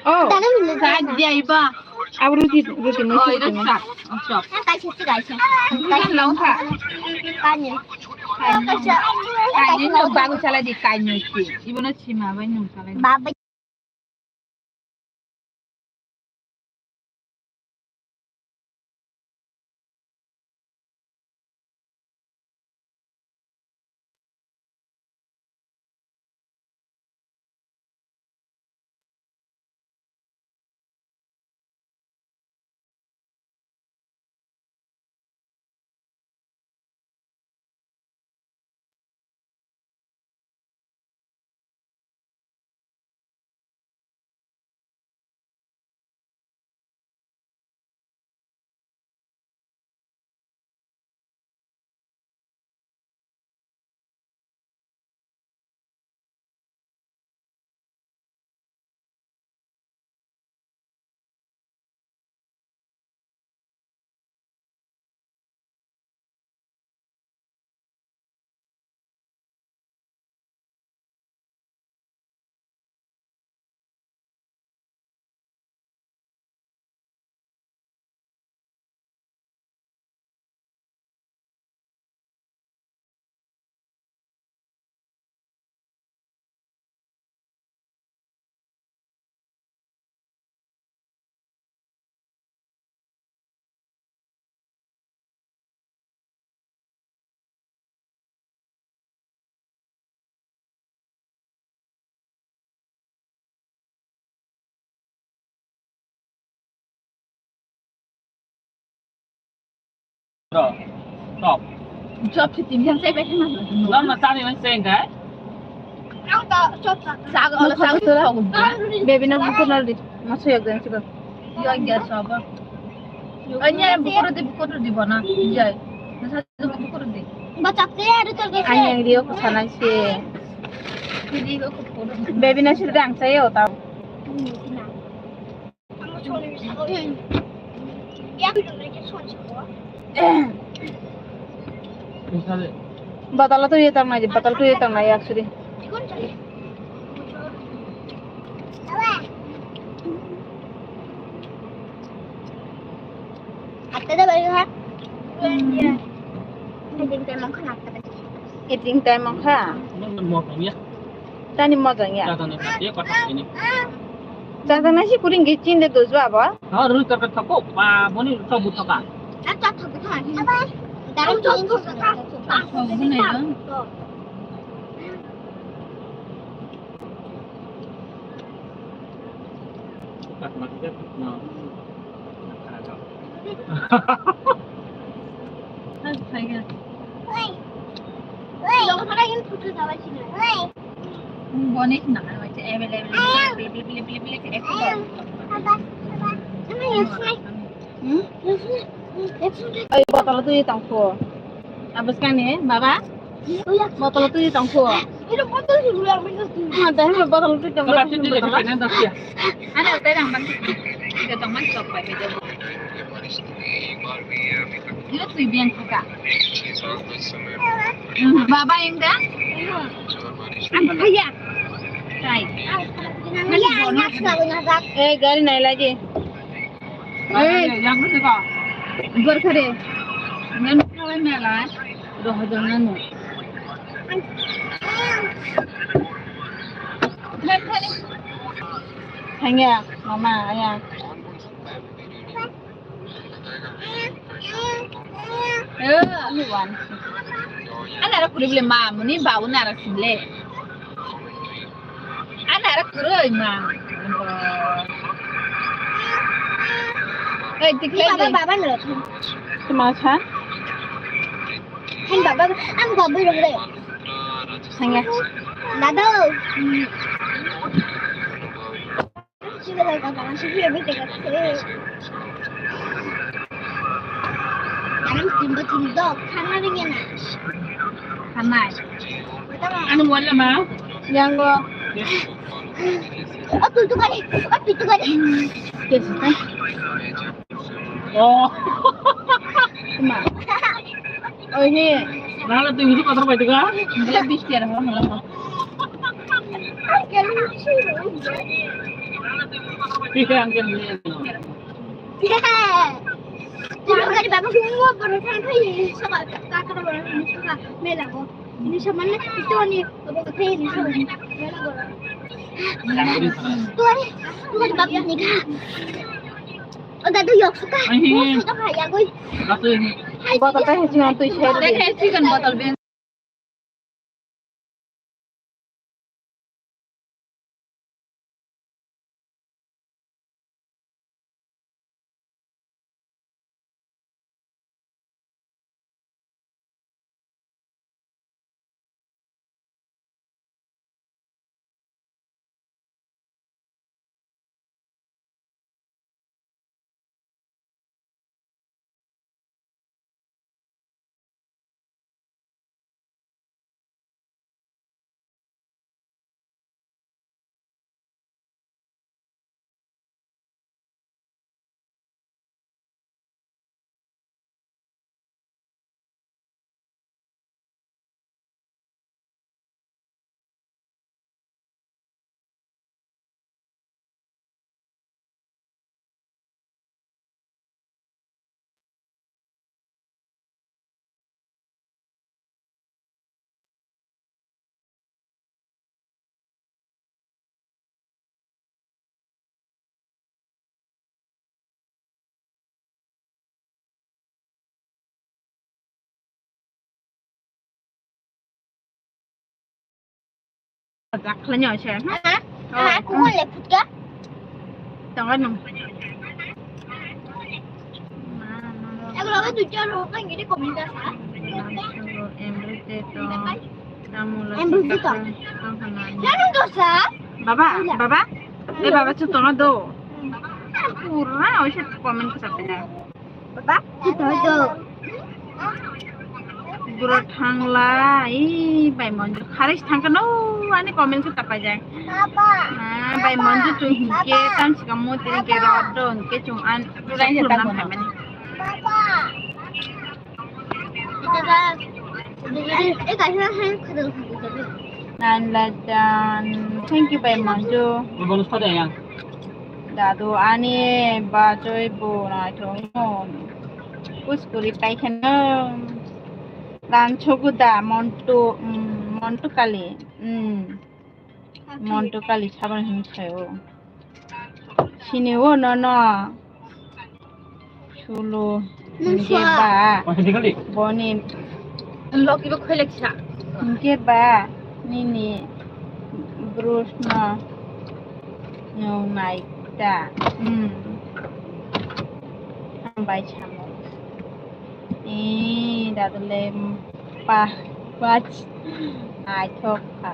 Oh. Sa dia iba. Abo ruti, ruti mo. Oh, ito chop. Oh, chop. Kaisa si kaisa. Kaisa long kha. Kanya. Kanya no bago chala di kanya si. Ibo no chima bai nung chala. Baba. Chop. Chop si tim yang sai bai khana. Lama tani man sai kai. Sago, sago, sago. Baby na bukur na di. Masu yak dan suka. Yo ya sabo. Anya bukur di, bukur di bona. Jai. Masa bukur di. Bachak te aru tor ke. Anya yang dia ko sana si. Baby na sir dang saya tau. Bottle o twi tang nai, bottle o twi tang nai, actually. Atta da bari ha. Eating time wngkha. Eating time wngkha. Tani mojang ya. Chajak nai si kuring ge chin de dojo abo. Ha, rui ka ka thako, ba, boni thok bu thoka. Boni na, available. Ai, bottle o twi tong kho. Abos kani, baba? Bottle o twi tong kho. Ada bottle o twi tong kho. Ada, ada, ada. Ada, ada, ada. Ilo twi biang kha. Baba yang da? Ang kaya. Kai. Eh, gari nai lagi. Eh, yang mana ka? Gor kare. Ngan kawai mela. Doh jana no. Hanya, mama, aya. Eh, ani wan. Ana ra kuribile ma, muni babu nara sibile. Ana ra kuroi ma. Oi, tik lai baba, baba no. Tuma cha? Hen baba, am baba ro re. Hanya. Dado. Ano wala ma? Yango. Oh, tu tu kare. Oh, tu tu kare. Yes, eh? Oh. Kuma. Oh, ini. Nala tu ini kotor bai tu ka? Bila bisti ada orang malam. Iya, angkel ni. Ini bukan baba semua baru sampai sama kakak baru ini sama melago. Ini sama ni itu ni baru kafe ini sama melago. Tuh ni bukan baba ni kak. Oh, dadu yok suka. Ini. Oh, suka ya gue. Botol teh sih ngantuk saya. Teh sih kan botol ben. Dakhla nyo se. Ha? Ha, kuwan le phutka. Tongo nung. Ag logo tu char ho kan gidi comment sa. Emre te to. Tamula. Emre te to. Tong khana. Nanu dosa? Baba, baba. Eh, baba, chu tongo do. Pura oise comment sa pina. Baba, ito, ito. Bro thangla, i bai monjur kharis thangkha no, ani comment khe tapai jai. Baba. Ah, bai monjur tu hinke tam sikam mo tin ke rod do hinke chung an. Baba. Ito ba. Nine lakh dan. Thank you bai monjur. Dadu ani bachoi bo naithok no. Kuskuri paikheno. Lam choguda montu, mm, montu kali. Mm. Montu kali sabang hin khayo. Sini o no no. Sulu. Nung hingke sua. Ba. Boni. Loki bo khwelek sa. Hingke ba. Nini. Brush no. Nung nai ta. Hmm. Hambai samo. Ee, dadole pa, pach, naithok kha.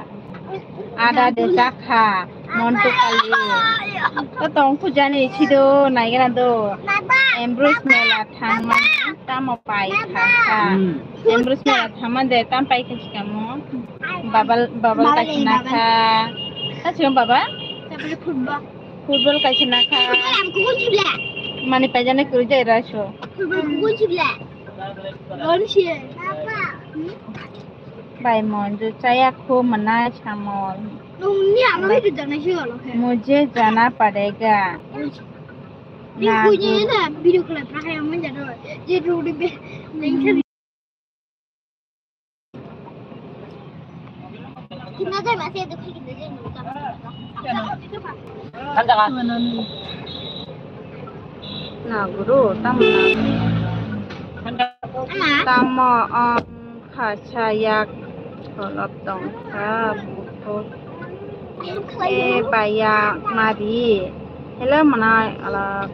Ada de jakha, montu kali. To tong khu jani sido, naigena do. Ambrose mela thangma, tamo pai kha kha. Hmm. Ambrose mela thangma de, tam pai kha sikamo. Babal, babal kaisa na kha. Ta sikamo baba? Football. Football kaisa na kha. Mani paijana kwrwi jai raso. Bai monju chaya khu mwnai samol. Mujhe jana padega. Na video khlai phra hai amon jado. Je rudi be. Naguru, tamo na? Tamo, um, khacha yak tholop tongkha, bukhuk. E baya mari. Hello, manai, ala.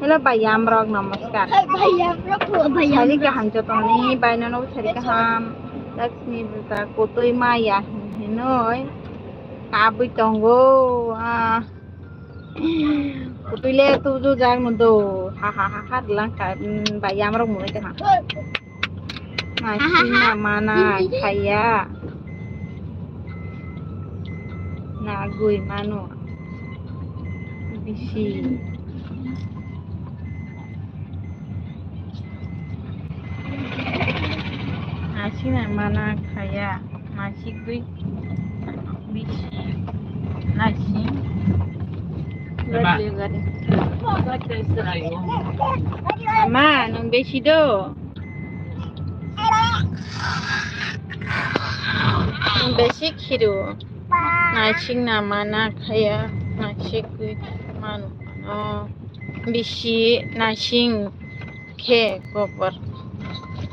Hello, bayam rok, namaskar. Bayam rok, bayam. Sari kaham jotoni, bai nono sari kaham. Lakshmi buta kotoi maya hinoi. Kabui tongo, ah. Kotoi le tu ju jang mudo. Ha, ha, ha, ha, lang ka, mm, bayam rok munoi kaham. Masina mana khaya. Nagui mano. Bisi. Masina mana khaya. Masigui. Bisi. Nasi. Ema. Ama, nung besi do. Besi khiru. Naising nama na khaya, naising gui manu ano. Bisi naising khe gobor.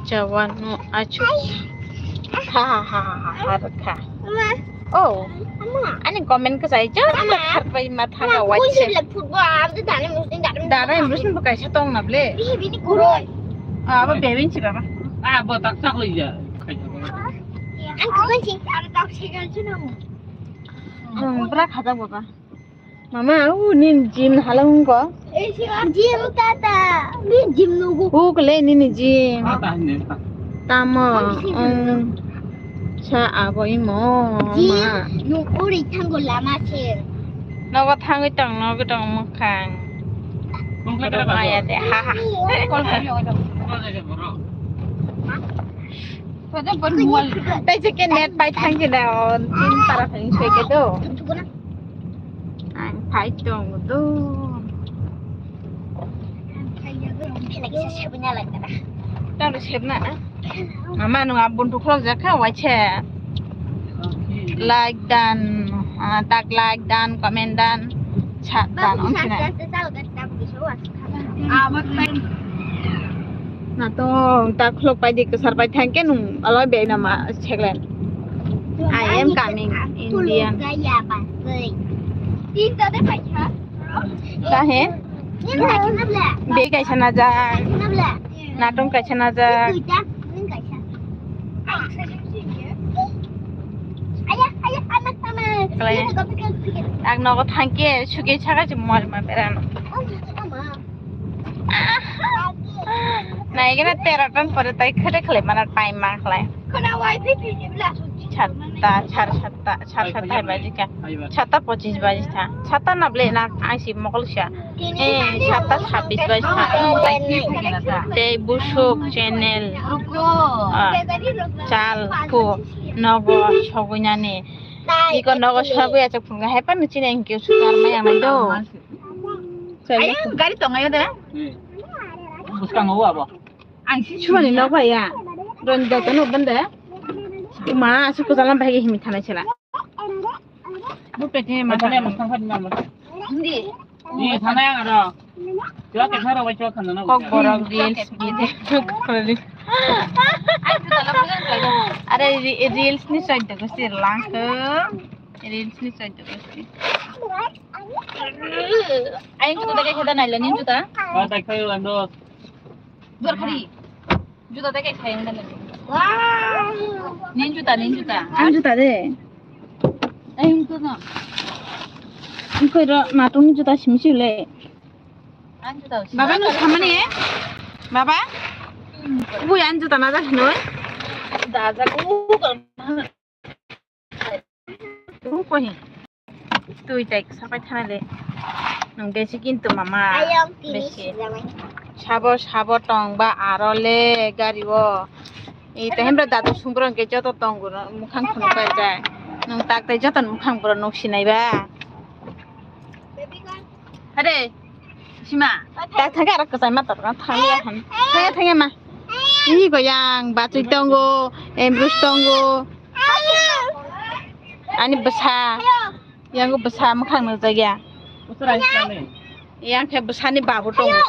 Jawanu achu. Ha ha ha ha ha kha. Oh. Ani comment kwchai jo. Ama. Kharpai ma thanga wai se. Dara imbusin bo kaisa tong na ble. Ah, abo bebin si baba. Ah, bo tak tak loi ja. Ang ko si, ang tak si kan si no. Hmm, bra khata baba. Mama, u nin gym halong ko. Gym tata, ni gym nugu. U kle nini gym. Tamo, um, sa abo imo, ma. Nung uri thango lama se. Nogo thangwi tong, nogo tong mukhang. Maya de, ha ha. Tei je ke net pai thang ke da, tin para phang se ke do. Ang phai tong do. Tang do sebna. Mama nung abun tu khok jakha waise. Like dan, ah, tak like dan, comment dan, chat dan, om sina. Na to tak khulok pai di kesar pai thang ke nung aloi be nama seklen. I am coming, Indian. Kahe? Be kaisa na ja. Natung kaisa na ja. Ang nogo thangke suke saka si mol ma beran. Naigena tera ton pore tai khete khle mana time ma khlai. Satta, sar satta, sar satta hai baji ka. Satta pochis baji tha. Satta na ble na ang si mokol sia. Eh, satta sabis baji tha. Tei busuk channel. Ah, chal ko nogo sogunyani. Iko nogo soguya chok phunga hai pan chini ang kyo sukar mai ang do. Ayo, gari tongayo de. Buskang o abo. Ang si sumani nok bai ya. Ron joto no bende. Ma, su ko jalan bai himi thanai sela. Bu pete ma. Hindi. Ni thanai ang aro. Chua ke tharo bai chua khanda na. Kok borok reels video. Are reels ni side ko sir lang ko. Reels ni side ko sir. Aing juta dai khada naila nin juta. Ba dai khayo ando. Jor khari. Juta dai kai khayang dai. Wow. Nin juta, nin juta. Ang juta de. Aing juta na. Ang koi ro natung juta simi sile. Ang juta. Baba no samani e. Baba. Bui ang juta na da noi. Da ja ku. Twi tai sapai thana le. Nung besi kintu mama. Ayang tini besi. Sabo sabo tong ba aro le gari o. I te hembra datu sungro ke joto tong guro mukhang khunu pai jai. Nung tak tai joto mukhang bro nuk sinai ba. Hade. Sima. Tak thangke aro kwchai ma tor thangya han. Thangya thangya ma. Ini goyang bachui tongo, embrus tongo. Ani bwsa, yango bwsa mwkhang nukjakya. Yang khe bwsani babu tongo.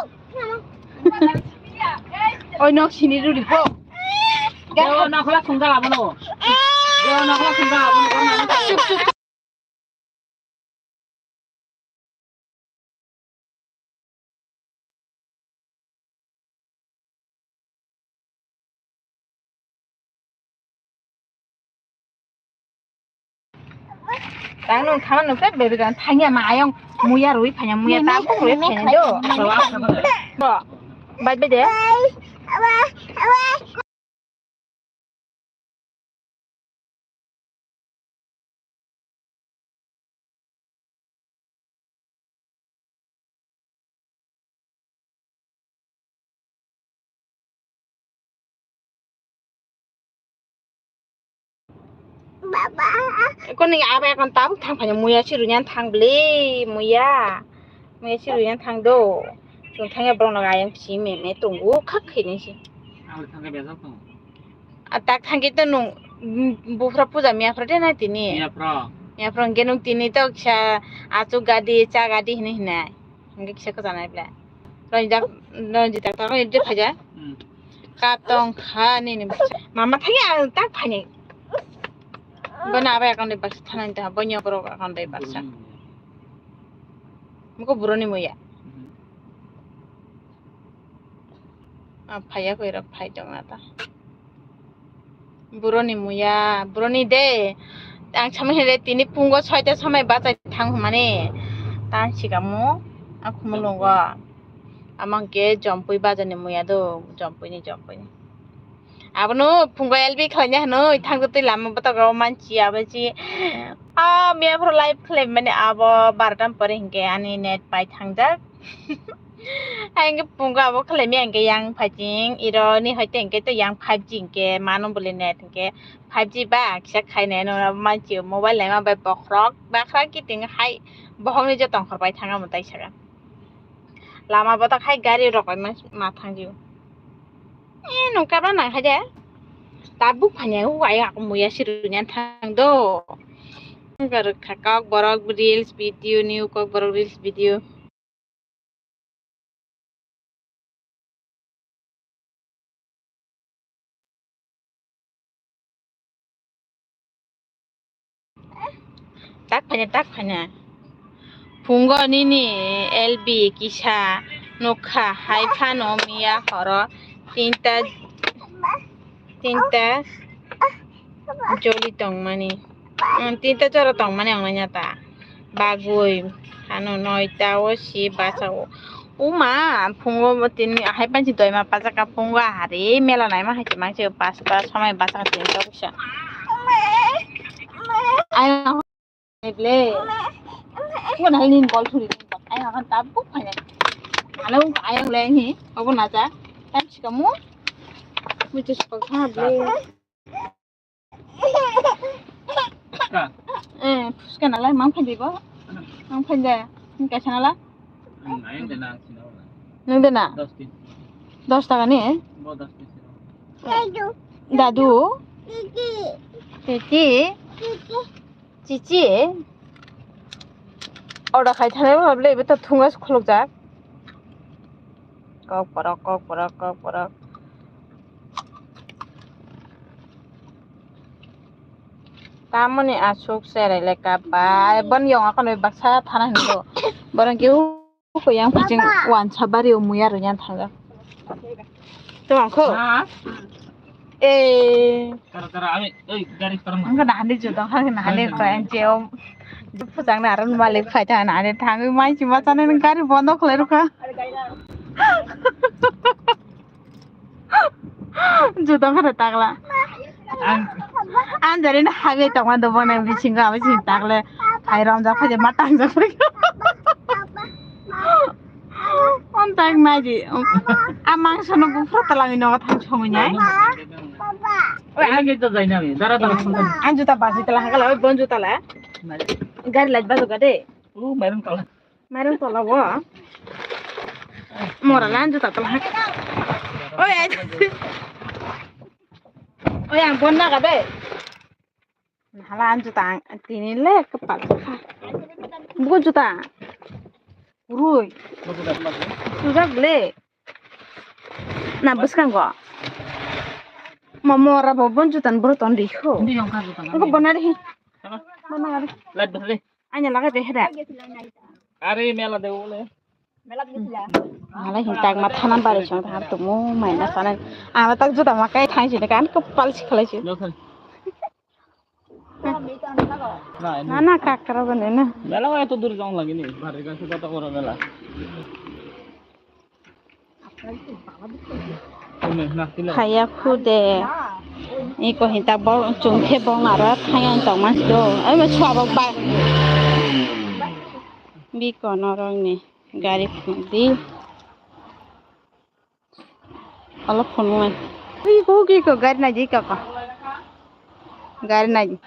Oi nok sini ruri po. Yo, nakhola sungja labono. Yo, nakhola sungja labono. Tang nung thang nung tei baby gan thangya ma ayang muya rui phanya muya ta buk rui phanya do. Bo, bai bai de. Koni aba ekon tabuk thang phanya muya si runya thang bli muya. Muya si runya thang do. Chwng thangya borok no ayang si me me tongo khak khaini si. Ang thangya bejak tongo. A tak thangki to nung, mm, buphra puja miyaphra de na tini. Miyaphra. Miyaphra hwnkhe nung tini to kisa achuk gadi, cha gadi hinwi hinai. Hwnkhe kisa kwchanai ble. Ranjit, Ranjit tak tak de phaja. Hmm. Kap tong kha nini baksa. Mama thangya ang tak phani. Bana abai akon de baksa thanai ta, bonyok rok akon de baksa. Hmm. Muko buroni muya. Hmm. Ah, phaiya koi rok phai tong na ta. Buroni muya, buroni de. Ang samai hile tini pungo soita somai bachai thang hwnmani. Tang sikamo, a khumulungo. Amang ke jompui bajani muya do, jompui ni, jompui ni. Abono phungo L B khlaina hwnwi thangwi twi lama bwthago manchi abo chi. Ah, miya phuru live khlai mani abo barota pore hinkhe ani net pai thangjak. Ang phungo abo khlai mi hinkhe yang phaiching iro ni hoite hinkhe to yang five G hinkhe mano bole net hinkhe five G ba kisa khainai no manchi mobile naima bai bokhorok bakhra kiting hai bohokni joto ongkhor pai thanga mwtai saka. Lama bwtha khai gari rok bai ma, ma thangwi. Eh, nokha ba nang khai de. Tabuk phanya u ai ak muya sirwina thang do. Garuk kha kok borok reels video new kok borok reels video. Tak phanya, tak phanya. Phungo nini L B kisa nukha hai phano miya horo tinta, tinta joli tongmani. Hmm, tinta jora tongmani wngnai ta. Bagwi hano noita o si basa o. Uma phungo bo tini ahai panchi doima pajaka phungo ahari mela naima hai mangsi pasta somai basa tinta kisa. Ai ble. Phungo nahal nin bol thuri nin bol. Ai akan tabuk phanya. Alo ayang le hi obo naja. Tam sikamu. Muchus pagha ble. Ka? Eh, phuska nalai mang phai dibo. Mang phai de. Ni kaisa nala. Hmm, ayang de na sino. Nung de na? Dos tin. Dos taka ni? Bo dos tin sino. Dadu. Titi. Titi. Chichi. Order khai thangwi ma ble ibo to thungas khulukjak. Kok borok, kok borok, kok borok. Tamoni aswk cherai le kap bai. Bon yong akono baksa thana hinwi. Borok khe u kuyang pijing wansa bari o muya rwyan thangjak. Tongkho? Ha? Eh. Tara, tara, ami, oi, gari tara ma. Ang kana handi jodong, handi koi ang jeo. Pujang na aron malik phai ta na ani thangwi mai chima chana ni gari bondo khlai rwkha. Jodong khare takla. Ang, ang jari na hagwi tongma do bone bisingo ami sini takle. Phai romjak phai ma tangjak phai. On tak nai di. A mangso no buphra talangwi nogo thang songwi nai. Oi, ang gate jai nami. Dara, dara. Ang juta basi tala hagala, oi bon juta la. Gari light bajo gade. U, mairung tala. Mairung tala wo. Mora la ang juta tala hag. Oi, ai. Oi, ang bon na gade. Hala ang juta ang tini le kepal. Buku juta. Urui. Tujak le. Na bwskango. Mamo ora bo bon jutan bro ton ri kho. Ndi yong kha juta. Ko bona ri. Bona ri. Light bwsle. Anya lagai de hera. Are mela de ule. Mela de sila. Hala hin tak ma thanam bare song thang tumu mai na sana. Ama tak juta ma kai thang jine kan ko pal si khalai si. Na, na, kakra bane na. Mela wa eto dur jong lagi ni. Bhari ka suka to oro mela. Phaiya khu de. Iko hinta bo chungkhe bo ngaro thayang tongma do. Ai ma chwa bo ba. Biko norok ni gari phung di. Olo phunuknai. Ui, ko ki ko gari naji ka ko. Gari naji.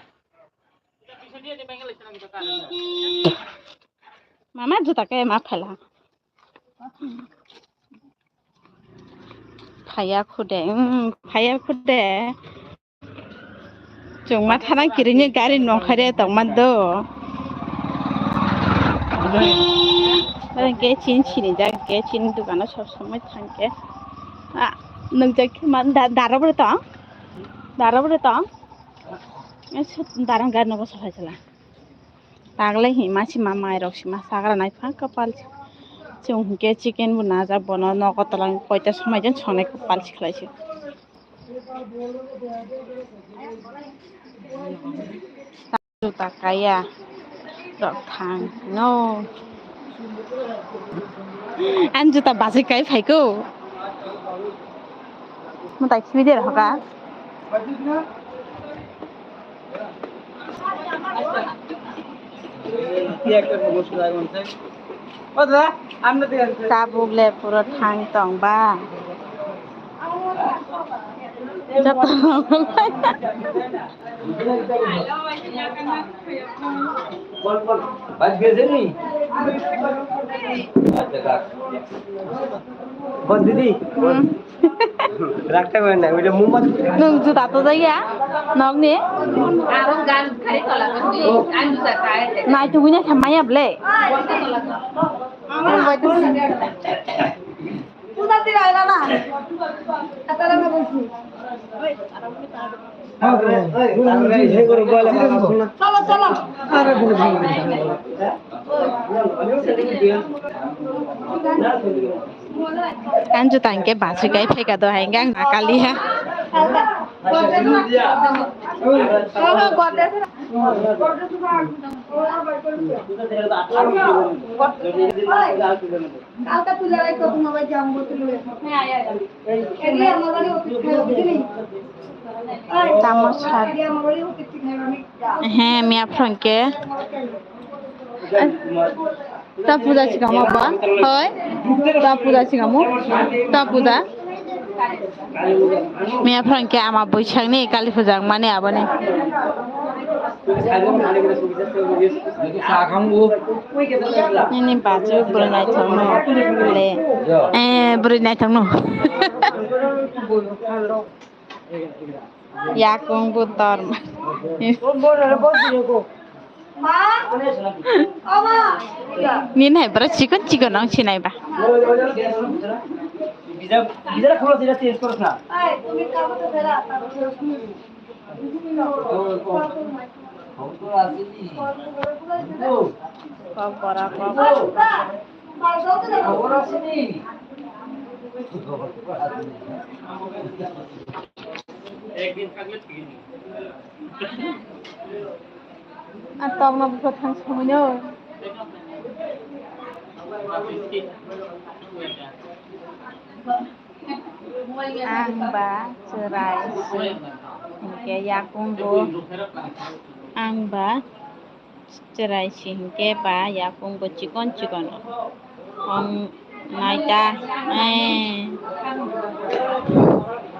Mama juta ke ma phaila. Phaiya khu de, um, phaiya khu de. Chwng ma thana kirini gari nongkhare tongma do. Oro hwnkhe chini sinijak hwnkhe chini dukano sob somoi thangkhe. Ah, nukjak khe ma da-, dara bwrwi tong? Dara bwrwi tong? Eh, sut dara gari nogo sophai sala. Tagle hi masi ma mai rok si ma sagra nai pha kapal. Chwng hwnkhe chicken bo najak bono nogo tola koita somai jan sonai kapal si khlai si. Juta kaya rok thang no. Ang juta basi kai phaiko. Mutai khibi der hoka. Tabuk le puro thang tong ba. Joto. Bos didi. Hmm. Rakta mana? Udah mumat. Nung juta to jaya? Nokni? Nai tu punya khamaya ble. Kan juta hingke bachwi kai phaika do hai hingke ang nakaliha. Kalka tular ay ko tumaba jambo tular. Eri amabari otit khayo bujili. Tamo sar. Eri amabari otit khayo ni. He, miya phrangke. Ta puja sikamo ba? Hoi? Ta puja sikamo? Ta puja? Miya phrangke ama buisakni kali puja wngmani aboni. Nini bachuk bwrwi naithokno le. Eh, bwrwi naithokno. Yakung butor. Nini hai bwrwi chikon chikon wng sinai ba. Kok bora kok. Ang tokno bwkha thang songwino. Ang ba chwrai si hinkhe yakung bo ang ba chwrai si hinkhe ba yakung bo chikon chikon ong naita. Eh.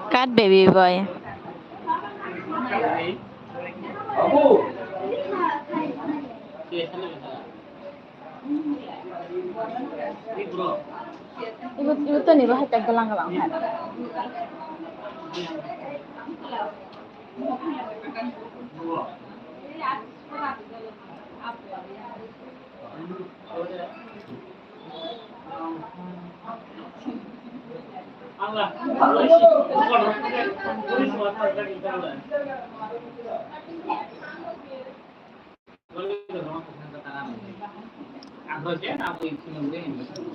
Kat baby boy. Ibu, ibu tuh nih, bahas yang gelang-gelang, kan?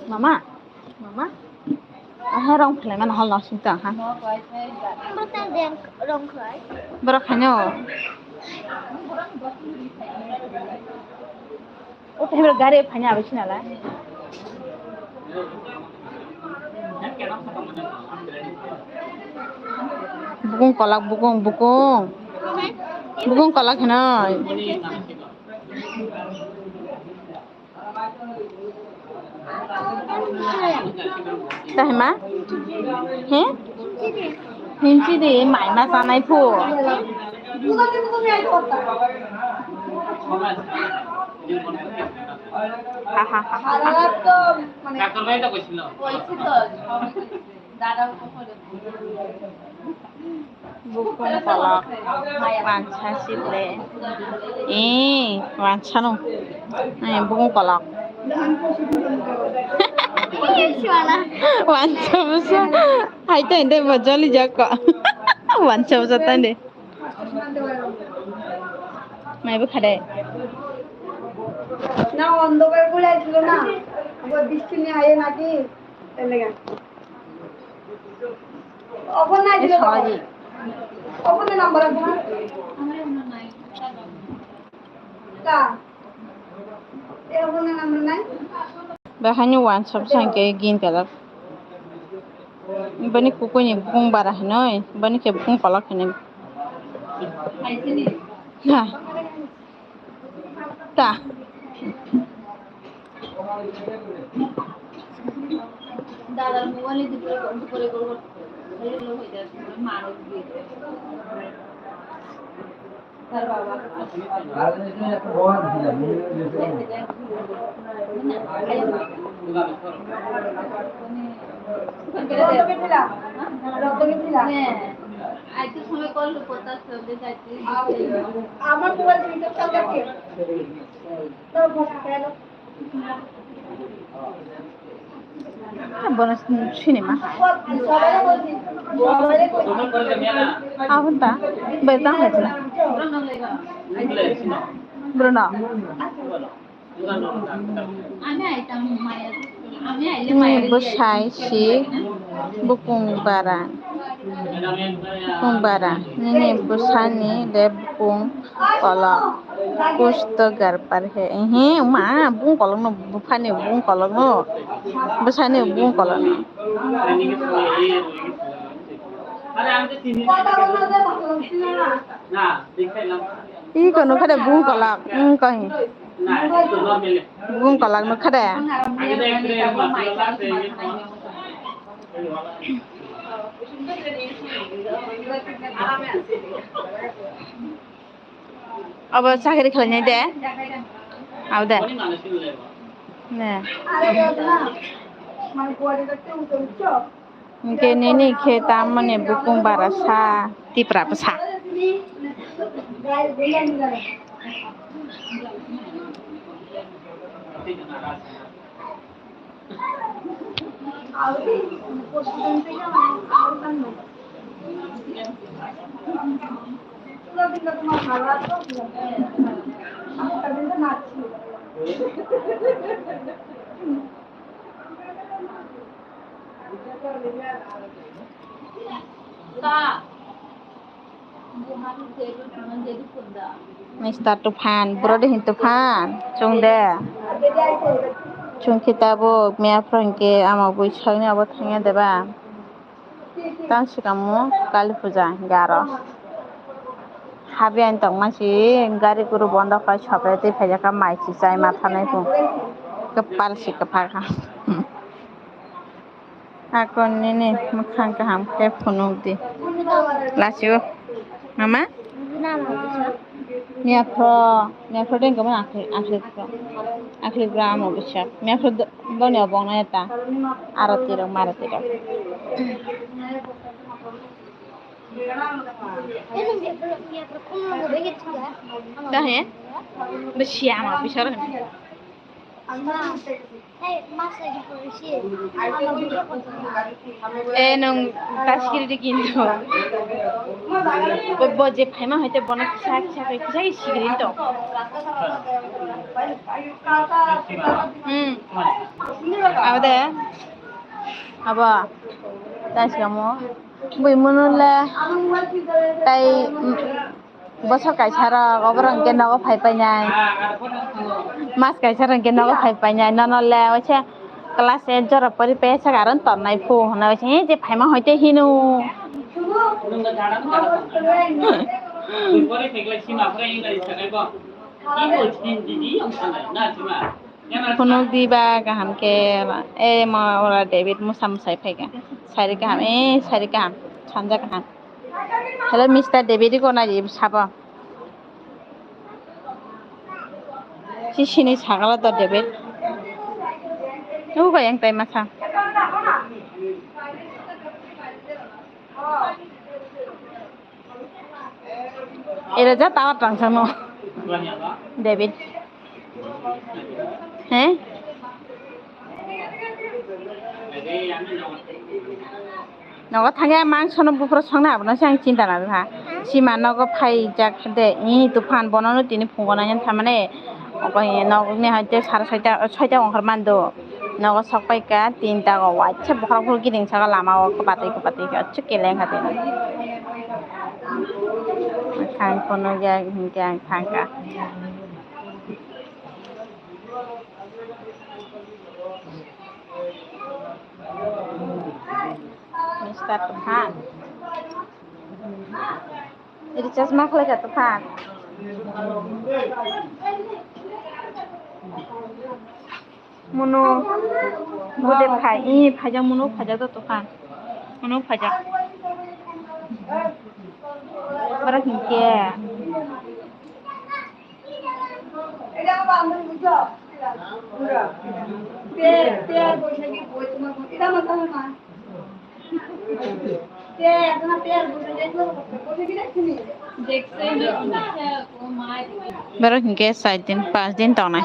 Mama, mama, aha rong phlai mano hol nok sing tong ha. Borok haino. O tei gari phaina abo sinala. Bukung kolak, bukung, bukung. Bukung kolak hinoi. Tahima? He? Hinchi di, mai ma sanai phu. Ha, ha, ha, ha. Bukung kolok, wansa sible. Eh, wansa no. Eh, bukung kolok. Wansa busa. Hai tai dei bojoli jako. Wansa busa tai dei. Mai bwkha de. Na, অন্ধকার করে আসছিল না? আবার বৃষ্টি নিয়ে আয় নাকি? এলাকা। Open নাই দিলে তো। Open এ নাম্বার আছে না? কা? এ open এ নাম্বার নাই? Bahai ni wansa bwsa hwnkhe green colour. Bini kukuini bukung bara hinoi, bini khe bukung kolok hinoi. Ha. Ta. দাদার মোবাইলে দুপুরে, দুপুরে কল করতে। হয়ে গেল, হয়ে যাবে, মারও দিয়ে দেবে। তার বাবা। হ্যাঁ। আইতে সময় কল করতে আসতে হবে, যাইতে। আমার মোবাইল থেকে কালকে। Bono sinima hai. Aboni ta, bai tang hai sina. Bruno. Nini bwsai si bukung bara. Bukung bara. Nini bwsani le bukung kolok. Kuch to gadbad hai. Ehe, ma, bung kolok no, buphani bung kolok no. Bwsani bung kolok no. Iko nukha de bung kolok, wng koi. Bung kolok nukha de. Obo chakri khlainai de? Abo de? Ne. Hwnkhe nini khe tamoni bukung bara sa, Tipra bwsa. Mister Tufan, bro de hin Tufan, chwng de. Chwng khe tabuk mia phwrwng khe ama bui sakni abo thangya de ba? Tang swkang mo Kali puja hingke aro. Habiyani tongma si gari guru bondo khlai sopre tei phaijak kha mai si chai ma thanai bo. Kwpal si kwphar kha. Akon nini mwkhang kaham khe phunuk di. Lachio. Mama? Miaphro, miaphro dengkhe mani akhli, akhli phro. Akhli phro amo bisa. Miaphro do-, doni obong nai ta. Aroti rok, maroti rok. Tahe? Besiya ma bisar. Eh, nung ta sikiri di kintu. Bo, bo je phaima hoite bono kisa, kisa, kisa sikiri to. Hmm. Abo de. Abo. Ta sikamo. Bui munule. Tai, mm, Bosor kaisa rok, oborok hwnkhe nogo phai painai. Mas kaisa rok hwnkhe nogo phai painai. Nono le waisa class eight jora pori paisa aro tongnai phu hwnwi waisa, "He, je phaima hoite hino." Phunuk diba kaham khe, eh, ma ora David musa musai phaikha. Sari kaham, eh, sari kaham, sanja kaham. Hello, Mister David ko na sabo. Si sini sagala to David. Nugo yang tai masa. Era ja tawar tang sano. David. He? Nogo thangya mangsono buphuru songna abono se ang chinta na ha. Sima nogo phaijak de, i tuphan bonono tini phungo nangya thamani. Obo nogni haite sara soita, soita ongkhor mando. Nogo sok paikha tinta go waisa bokhorok phuru giding saka lama o kwbatwi kwbatwi khe achuk keleng kha tini. Thang phunukya hinkhe ang thangkha. Mister Tuphan. Recharge ma khlai kha Tuphan. Muno bude phai, i phaijak muno phaijak do Tuphan. Muno phaijak. Bara hinkhe. Borok hinkhe char din, panch din tongnai.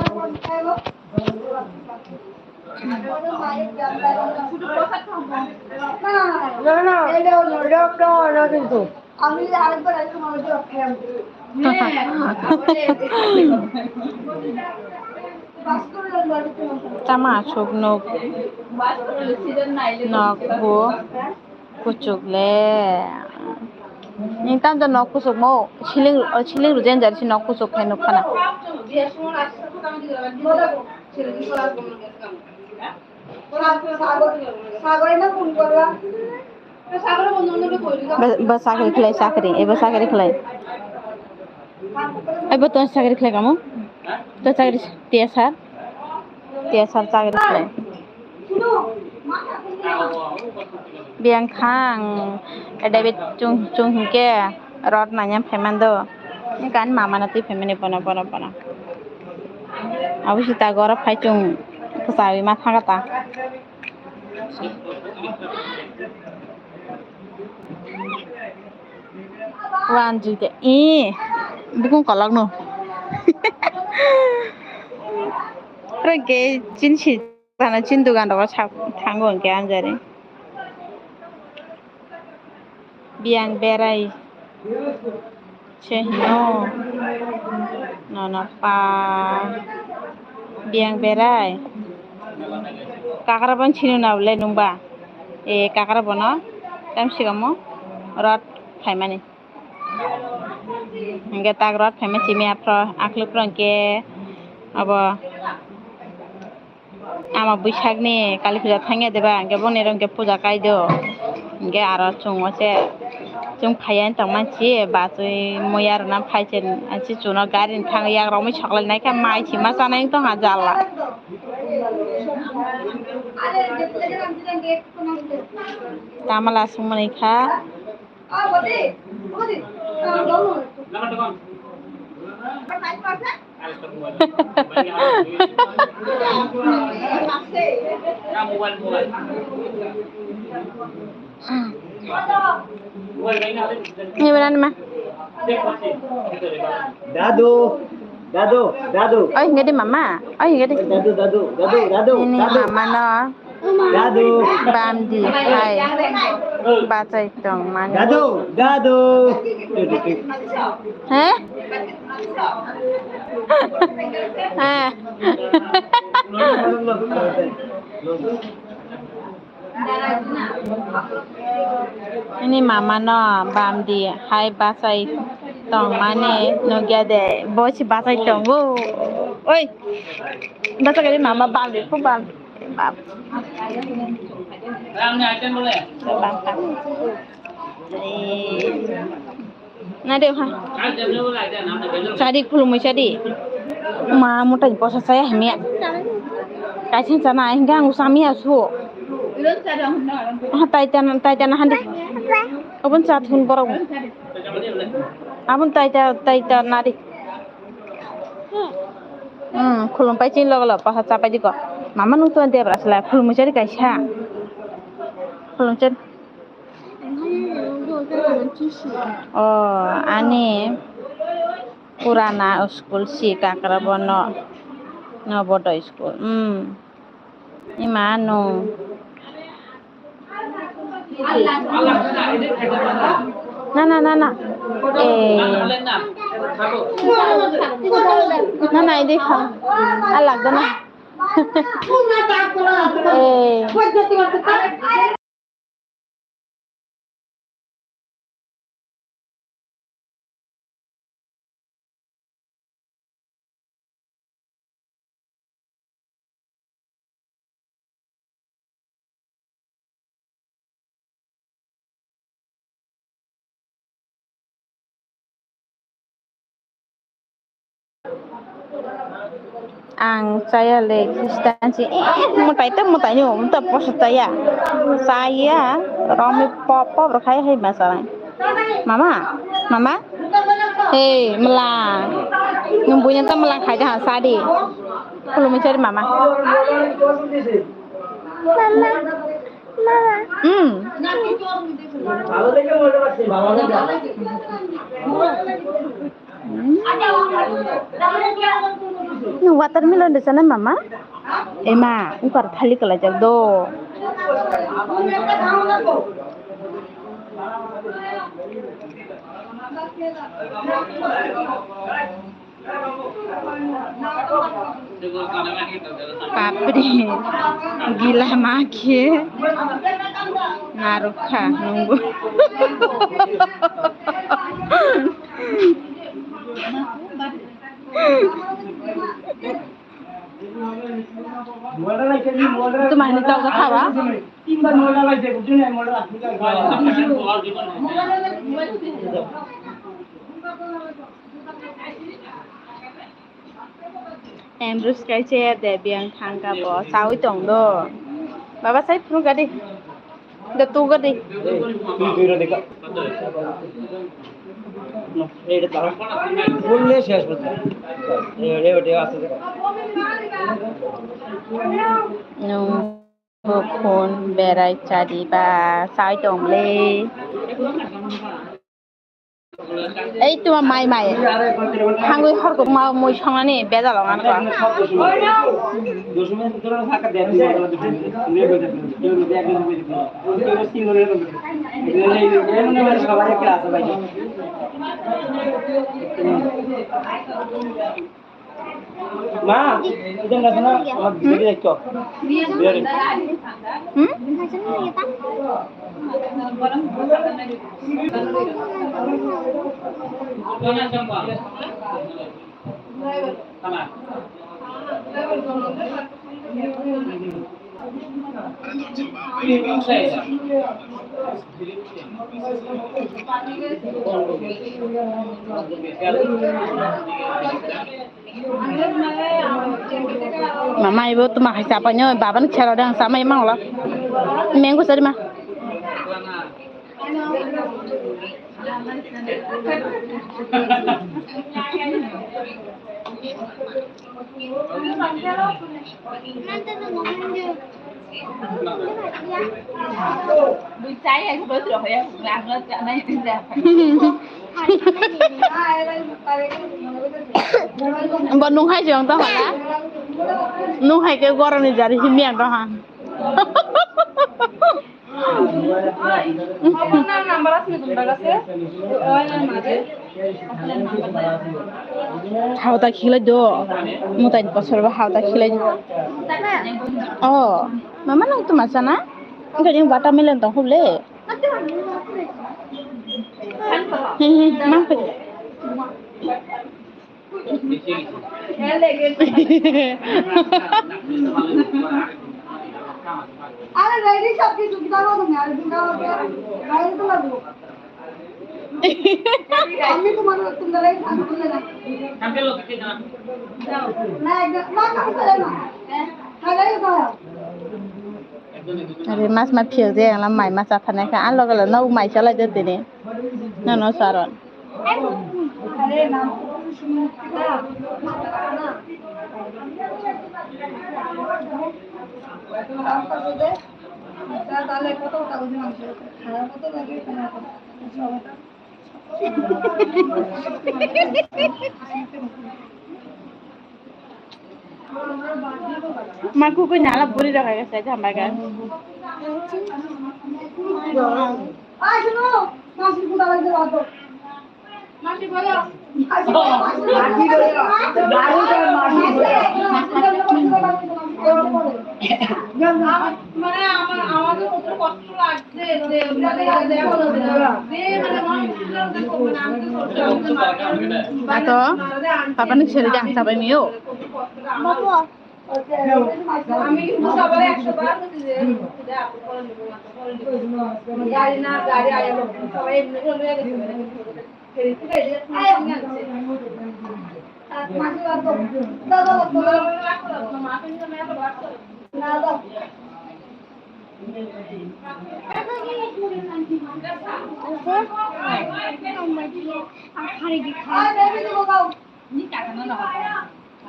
Tama aswk nuk, nok bo kuchuk le. Nini tamo nok kuchuk mo, ceiling, ceiling rwjak jani se nok kuchuk khe nuk khana. Ba, ba chakri khlai, chakri, eba chakri khlai. Ebo to chakri khlai kamo? To chakri, T S R? T S R chakri khlai. Biyang kha ang David chung, chung hinkhe rot nanya phaimando. Kan mama na twi phaimani bono, bono, bono. Abo sita gora phai chung kwchangwi ma thangkha ta. Wan juite, ee, bukung kolok no. Rengke chin si, bana chin dugan rogo sak thango hingke anjari. Biyang berai se hino nono pa biyang berai kakra ban sino na bole nungba e kakra bono tam sigamo rot phaimani hingke tak rot phaima chimi aphro akhli phro hingke abo. Ama bwsakni kali puja thangya diba, hingke boni oro hingke puja kaido, hingke aro chwng oche chwng phaiya wng tongma si bachwi muya rwna phai se, si chwngno gari ni thang yagra romwi soklai naikha, mai sima chanai wng tongkha jala. Tama lasung manwi kha. Ni mana ma? Dadu, dadu, dadu. Oi, hinga di mama. Oi, hinga di. Dadu, dadu, dadu, dadu. Ini mama no. Dadu. Bam di hai. Bachai tong mani. Dadu, dadu. He? He. Ini mama no bam di hai bachai tong mani nugya de bo si bachai tongo. Oi, bachai gari mama bam di khu bam. Bam. Bam. Eh. Na de ha. Sadi khulumui sadi. Ma mutai posa saya hamya. Kaisa sana hingga ang usami asu. Ha taita taita na handi. Abun chat hun borok. Abun taita taita nadi. Hmm, khulum pai chin log log posa chapai diko. Mama nung tuan debra sala khulumui sadi kaisa. Khulum sadi. Oh, ani purana school si Kakrabono Nobodoy school. Hmm. Ima no. Na, na, na, na. Eh. Na, na, ini kha. Alag na. Eh. Ang chaya le Khristan si, eh, mwtai ta mwtai ni, um, ta poso chaya. Chaya, romi pop, pop, rok hai, hai, ma, sa, mama, mama, hey, mla, nung buina ta mla khai da, sa di, khulumui chari, mama. Mama, mama. Hmm. Hmm. Watermelon de sana mama? Ema, ukar thali kala jak do. Papri, gila makhe narwkha nungbo. Tumani tawga khawa. Ambrose kaisa de biyang thangka bo chawi tong do. Baba sai phunu gadi. Da tu gadi. Nung. Bukhun berai chadi ba sai tong le. Ei tuma mai mai. Hangui horkuk ma mui songnani bejal ong anko. Ma, idan na sana, ama bigari ekko. Bigari. Hmm? Mama, ibo tuma hai chapa nyo, baba ni chero dang sama imang lo. Mango sari ma. Bo nung hai jong to hala. Nung hai ke goroni jari himyang to ha. Hauta khilai do. Mutai bosor ba hauta khilai do. Oh, mama nang tuma sana? Enggak, yang watermelon tong hule. Hehe, mang pe. আরে রেডি সব কিছু, কিতা বলো তুমি? আরে তুমি আমাকে বাইরে তো লাগবো। আমি তোমার, তোমরা লাইন আমি করলে না। না, একদম না, না, না, না। হ্যাঁ, হ্যাঁ, যাই হোক। Are mas ma phiyok je ang mai ma cha thani kha, ang loge loge no mai chalai de tini. No, no, Saron. Ma kukui nala buri rok hai khe sai thambai khe. Ato, papa ni seri jang sabai miyo.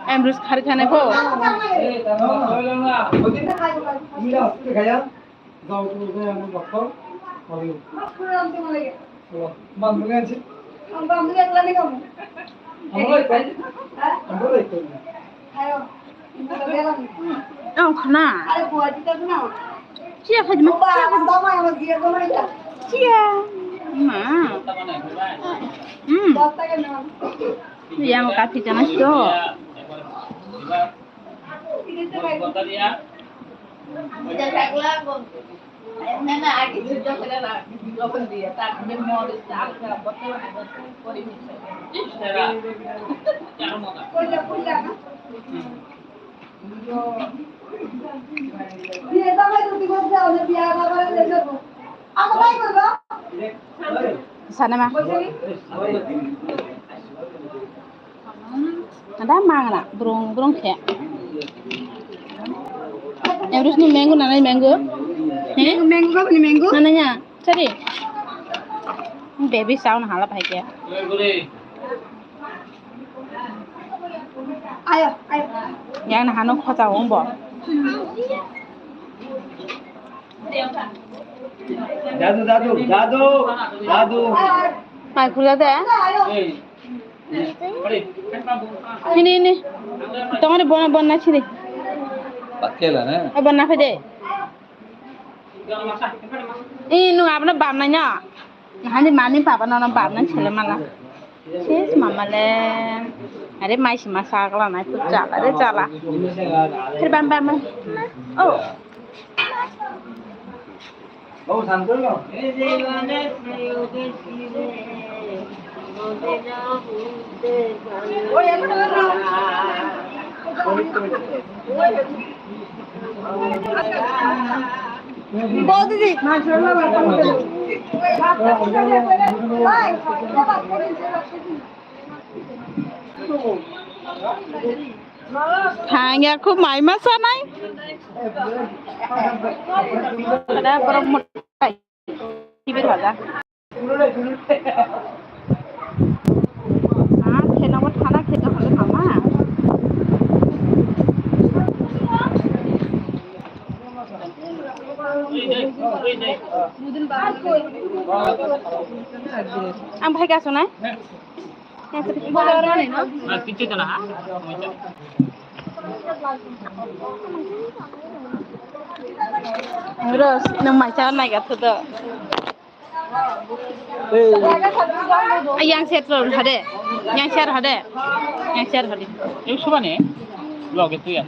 Amrus khari khane ko. Ang khana. Sia khaji ma. Sia. Ma. Hmm. Yang kapi chana sio. Sana ma. Ada mangna, burung, burung khe. Yang terus ni mango, nanai mango. He? Mango, ni mango? Nananya, cari. Baby sound halap hai khe. Ayo, ayo. Yang na hano khocha wong bo. Dadu, dadu, dadu, dadu. Mai khula de. Ei. Ini, ini. Tongani bona, bona chini. Pakela na. Bona phai de. Ih, nung abna bam nai na. Hani mami papa nono bam nai chele mala. Sis mama le. Are mai sima sakla nai tu chala re chala. Phir bam bam. Oh. Thangya khub mai ma sanai. Ada borok motai. Tibir baja. Ah, khena bo thana khena hole mama. Ang bahai kaso na? Ang bahai kaso na? Mas kichu jana ha? Ros, nang mai cha nai ga thodo. Hey. Yang set ro hade. Yang set hade. Yang set hade. Yung suba ne? Loge tu ya.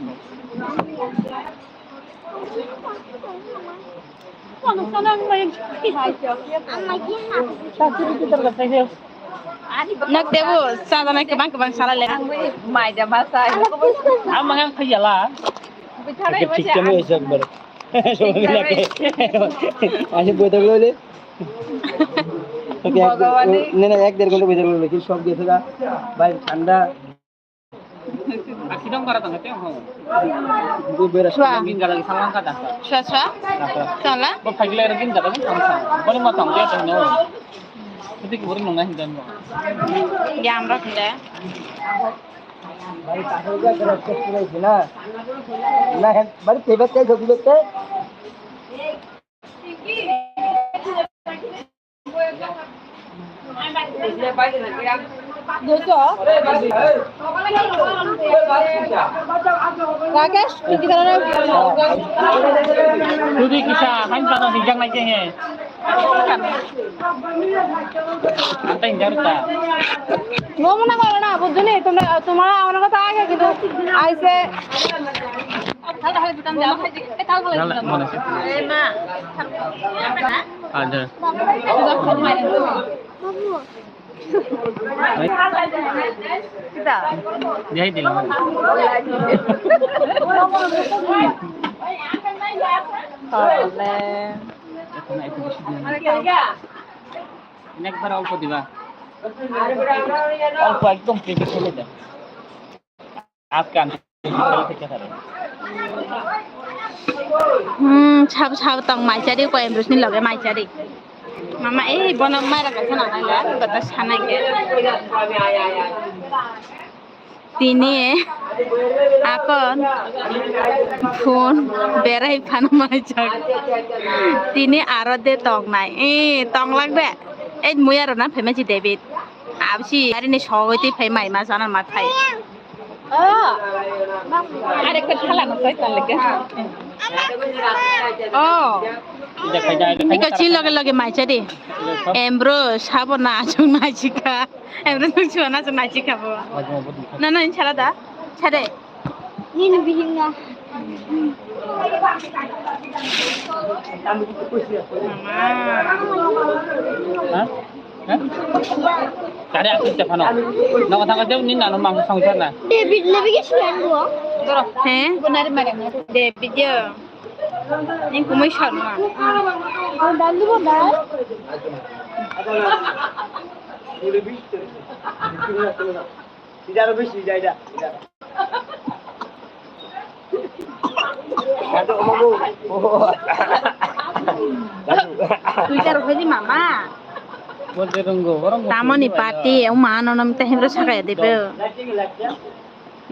Nak tebu, sa janai kebang kebang sala le. Mai jama sa. Ang mangang khayala. Bichara. Thik khe ekbar. Somoi lage. Aise boitok loi le. Oke, ek, na, na, ek der ghonta boitok loi, lekin sob gese ga. Bhai, thanda. Aki dong bara tong, teng ho. Sua. Gin gala ki salang ka dasa. Sua, sua. Dasa. Sala. Bo phai gila gin gala ki salang ka. Boni ma tong, dia tong no. Tadi ki bori nong na hindan mo. Dia amra hinda. Bhai, pasal ka kara check kore na. Na hai, bhai, tebe te, tebe te. Rakesh, tu kita na. Tudi kisa, hain pada hijang lagi hai. Anta hijang ta. Ngomong na, ngomong na, bujuni, tumra, tumra, awana kotha age, kintu aise. Mane se. Ada. Kita. Dia itu lah. Tole. Ini ekbar olpo diba. Olpo ekdom kecil kecil aja. Afghan. Hmm, sab sab tong mai chari ko Ambrose ni loge mai chari. Mama, eh, bono mai raka sana nai la, bata sana ke. Tini akon phone berai phano mai chak. Tini aro de tong nai. Eh, tong lag de. Eh, mui aro na phai ma chi David. Absi, ari ni sogoi ti phai mai ma sana ma thai. Oh. Are ko thala no koi tale ke. Oh. Iko chin loge loge mai chari. Ambrose, sabo na achung na chika. Ambrose nung chua na achung na chika bo. Na na, in chala da. Chade. Nini bihinga. Mama. Ha? Ha? Kare aku te phano. Nang thang ka nini nang mang song sana. David lebih ke sian bo. He? David ya. Ini kumui sana. Oh, dan dulu, dan. Tidak lebih sih, tidak. Tidak. Aduh, omongo. Oh. Aduh. Twitter ko di mama. Bolte ronggo, ronggo. Tamoni party, uma ano nam te himro sakai de be.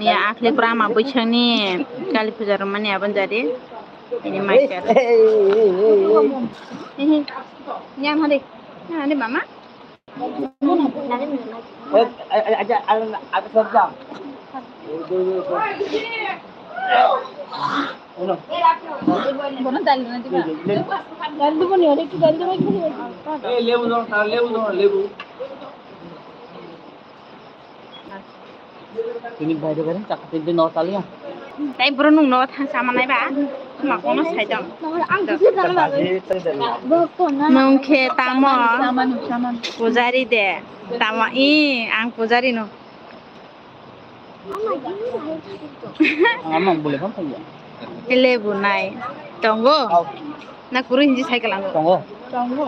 Ni akhle pura ma buchani kali puja romani abon jari. Ini master. Hey, hey, hey, hey, hey. Ini yang hari. Yang hari mama. Bono dal na diba? Dal dibo ni, ore ekটু dal dibo, ekটু dal dibo. Lebu dong, lebu dong, lebu. Tini baire baire chakka tinte no chaliya. Tai bro nung no thang sama nai ba? Ma kono sai dong. Nung khe tamo? Pujari de. Tamo i ang pujari no. Ang ama bole phone thangya. Lebu nai. Tongo? Au. Na kuru hinji cycle ang. Tongo?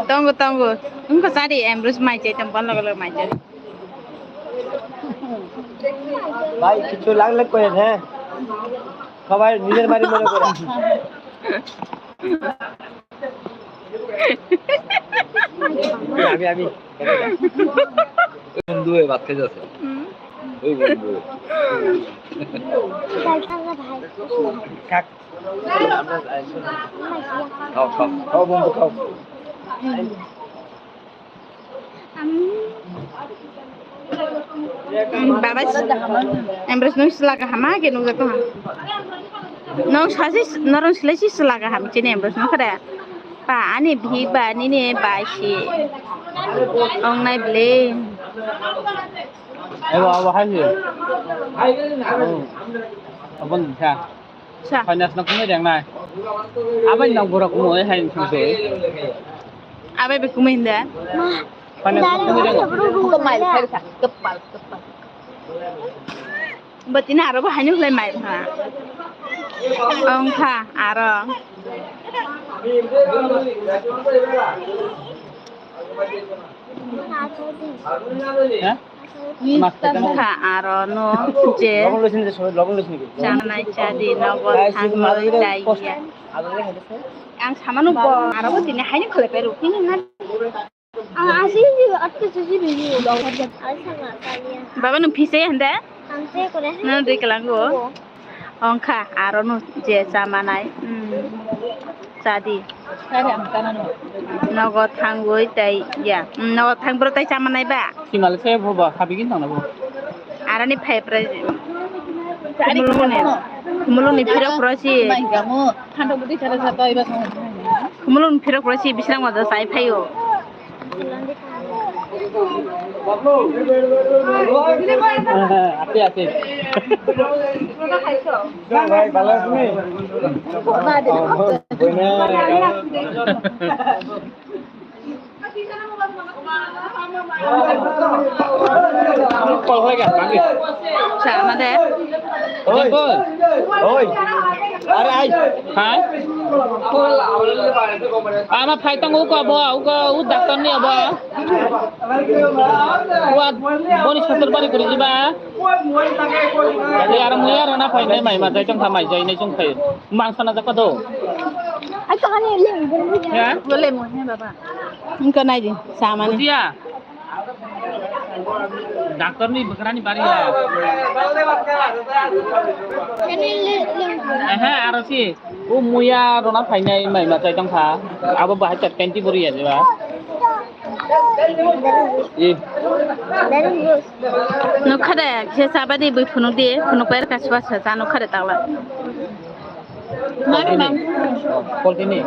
Tongo, tongo. Wngkha chari, Ambrose mai chai tong, bon logo logo mai chai. ভাই, কিছু লাগলে কইন, হ্যাঁ? সবাই নিজের বাড়ি মনে করে। আমি, আমি। বন্ধু হয়ে ভাত খেয়ে যাচ্ছে। হুম। ওই বন্ধু। কাক। খাও, খাও, খাও বন্ধু, খাও। Baba, Embrace nung sila kaham ma ke nukjak tong ha. Nung sasi norong silai si sila kaham chini Embrace nung khade. Pa ani bhi ba nini bai si. Ong nai ble. Ewa, awa hai si. Oh. Abon kha. Sa. Finance na kumui deng nai. Abai nang borok kumui hai sung sui. Abai be kumui hinde. Ma. Finance na kumui deng. Kepal, kepal, kepal. Bati na aro bo haino khlai mai pha. Ong kha aro. Ha? Mas kha aro no je. Logon loisin de, logon loisin de. Chanai chadi nogo thangoi dai ya. Ang samano bo aro bo tini haino khlai pai rukini na. Ang asi ni atto susi ni. Baba nung phise hande? Ang se kore. Nang dui kelango. Ongkha aro no je chamanai. Hmm. Chadi. Nogo thangoi tai ya. Hmm, nogo thang bro tai chamanai ba. Simal se bo ba habigin thang na bo. Arani phai prai. Muluni, muluni phirok pura si. Muluni phirok pura si bisrang waja sai phaio. Ate, ate. Call hoi ga, mami. Sa, made. Oi. Dimple. Oi. Are ai. Ha? Ama phai tong uko abo, uko u doctor ni abo. Wa, boni sotor bari kuri jiba. Ari aro muya rona phai nai mai ma jai tong kha mai jai nai chung phai. Mang sana jaka do. Ai to hani le. Ya? Bole mo he baba. Ingko nai di, samani. Bujiya. Doctor ni bwkrani bari ya. Ehe, aro si. O muya rona phainai mai ma chai tong kha. Abo bahai chat twenty buri ya jeba. Eh. Nukha de, khe sabadi bui phunuk di, phunuk pai rwkha suwa sa, sa nukha de takla. Mari mam. Koltini.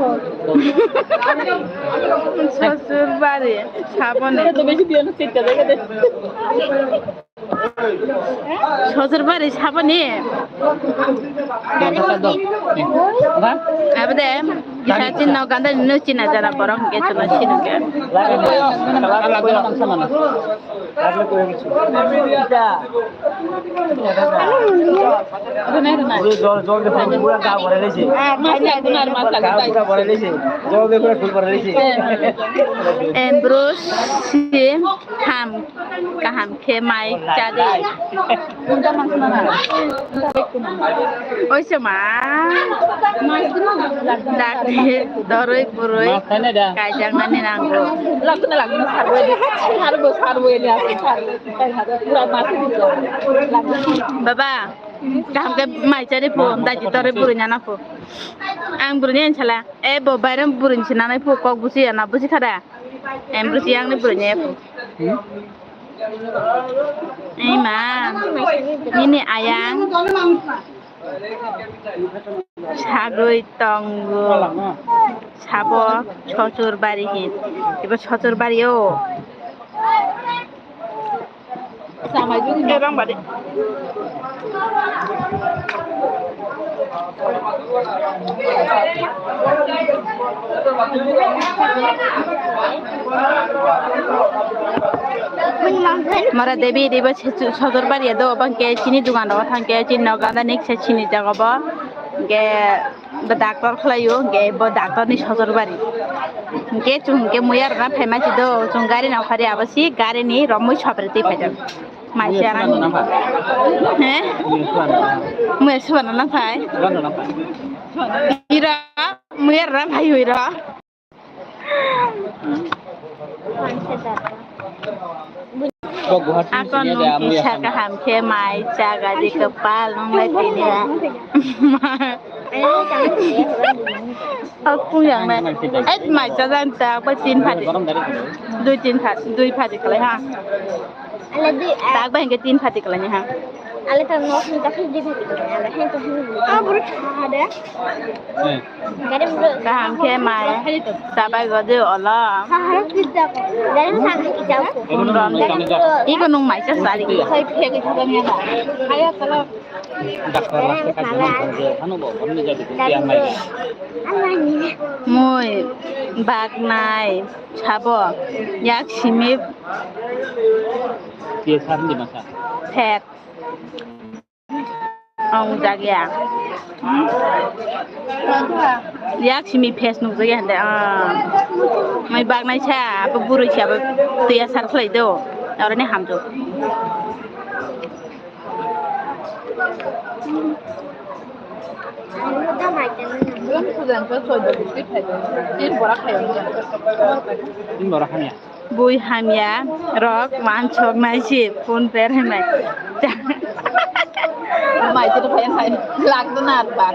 Sosur bari, saboni. Itu besi dia nasi jaga de. Sosur bari saboni. Abde, isa chin no ganda no china jana borok hingke chuna chino ke. জল জল দেখো পুরা গা ভরে লেছে। গা পুরা ভরে লেছে। জল দেখো পুরা ফুল ভরে লেছে। Embrace si ham kaham khe mai chadi. Oise ma. Dakti doroi buroi kaijaknani nango. Baba, kaham khe mai chadi pho, daji doroi buroi nana pho. Ang buroi ni ansala. E bo bairang buroi ni sinanai pho kok busi ya na busi khada. Em busi yang ni buroi ni pho. Ei ma, nini ayang sagoi tongo, sabo sosor bari hin, ibo sosor bari o. Samai juni. Ebang bari. Mara Devi, Devi sojor bari do, bang ke chini dugan ro thang ke chini no ganda nik se chini jaga bo. Ke bo doctor khlai o, ke bo doctor ni sojor bari. Ke chung ke muya rana phai ma chi do, chung gari na khari abo si gari ni romoi sopre ti phai do. Mai siya nang. He? Muya suba na nang phai. Ira, muya rana phai ira. Ako nung kisa kaham khe mai chaga di kwpal nung lai tini. Kok pung yang nai. Eh, mai chaga ta ko tin phati. Dui tin phat, dui phati kalai ha. Tak ba hingke tin phati kalai ha. Ale ta nok ni ta khidi phati kalai. Ale hen ta hin. Kaham khe mai chabai godi olo. Iko nung mai cha sari. Mui bak nai sabo yak simi. Thek. Ang jakya. Yak simi face nukjakya hande. Mai baknai sa, abo burui sa, abo tuya sar khlai do. Aro ni hamjak. Tin bora hamya. Bui hamya rok wansok nai si phone per hai mai. Mai tu phai hai lak tu na ba.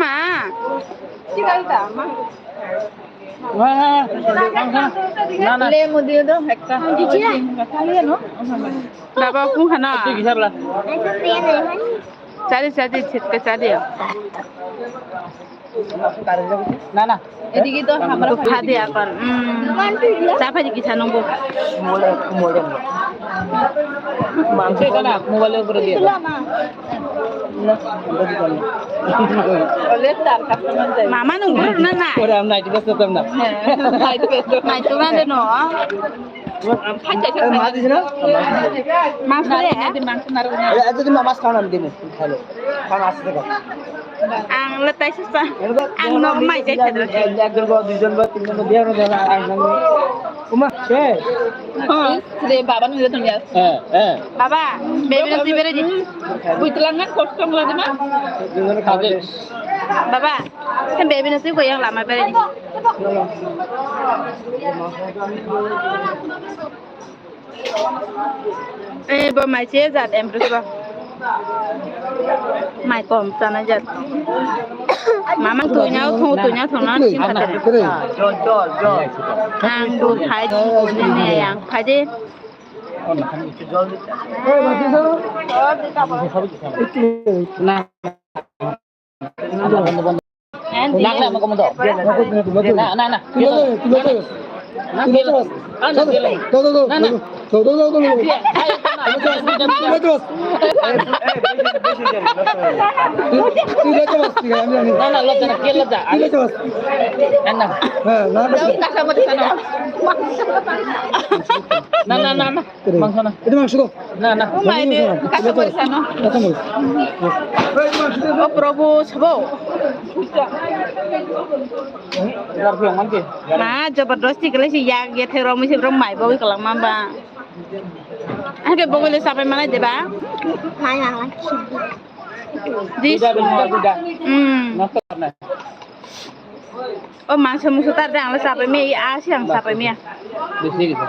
Ma. Chikai ta ma. Wah, na na. Le mo dio do hekta. Kali no. Baba kung khana. Chari chari chitka chari. Na, na. Edige to hamra phadi akon. Hmm. Cha phadi kisa nunggu. Mole, mole. Mangso kana mobile upore diye. Na, mama nunggu na na. Ore am night best to na. Night best. Night to na de no. Mangso de? Aja tu mamas kawan dini, khalo. Kan asli kan. Ang letai sisa. Ang no mai jai khadra. Ekjon ba, duijon ba, tinjon ba, biar udah lah, ang nang. Uma, eh. De baba nunggu tong ya. Eh, eh. Baba, baby nanti beri di. Bui telangan kosong lah, ma. Baba, kan baby nanti goyang lama beri di. Eh, bo mai che jat em rus bo. Mai kom chana jat. Mama tunya thung tunya thung nan sim khatar. Ang bu phai di ne ne yang phai di. Na. Nak, nak, mau komentar. Na, na, na. Na, na. Na, na, lada, lada. Na, na. Na, na, na, na. Mangso na. Itu mangso to. Na, na. Oh my dear, kasa mangso no. Kasa mangso. Oh Prabhu, sabo. Dar phi mang ke. Ma, jabardasti kale si yak ye thero mi se bro mai bo kalang ma ba. Ake bo le sapai mana deba? Mai mang lang. This. Bida, bida, bida. Hmm. Nokta na. O mangso mungso tar de ang le sapai me, a si ang sapai me. Bisi gitu.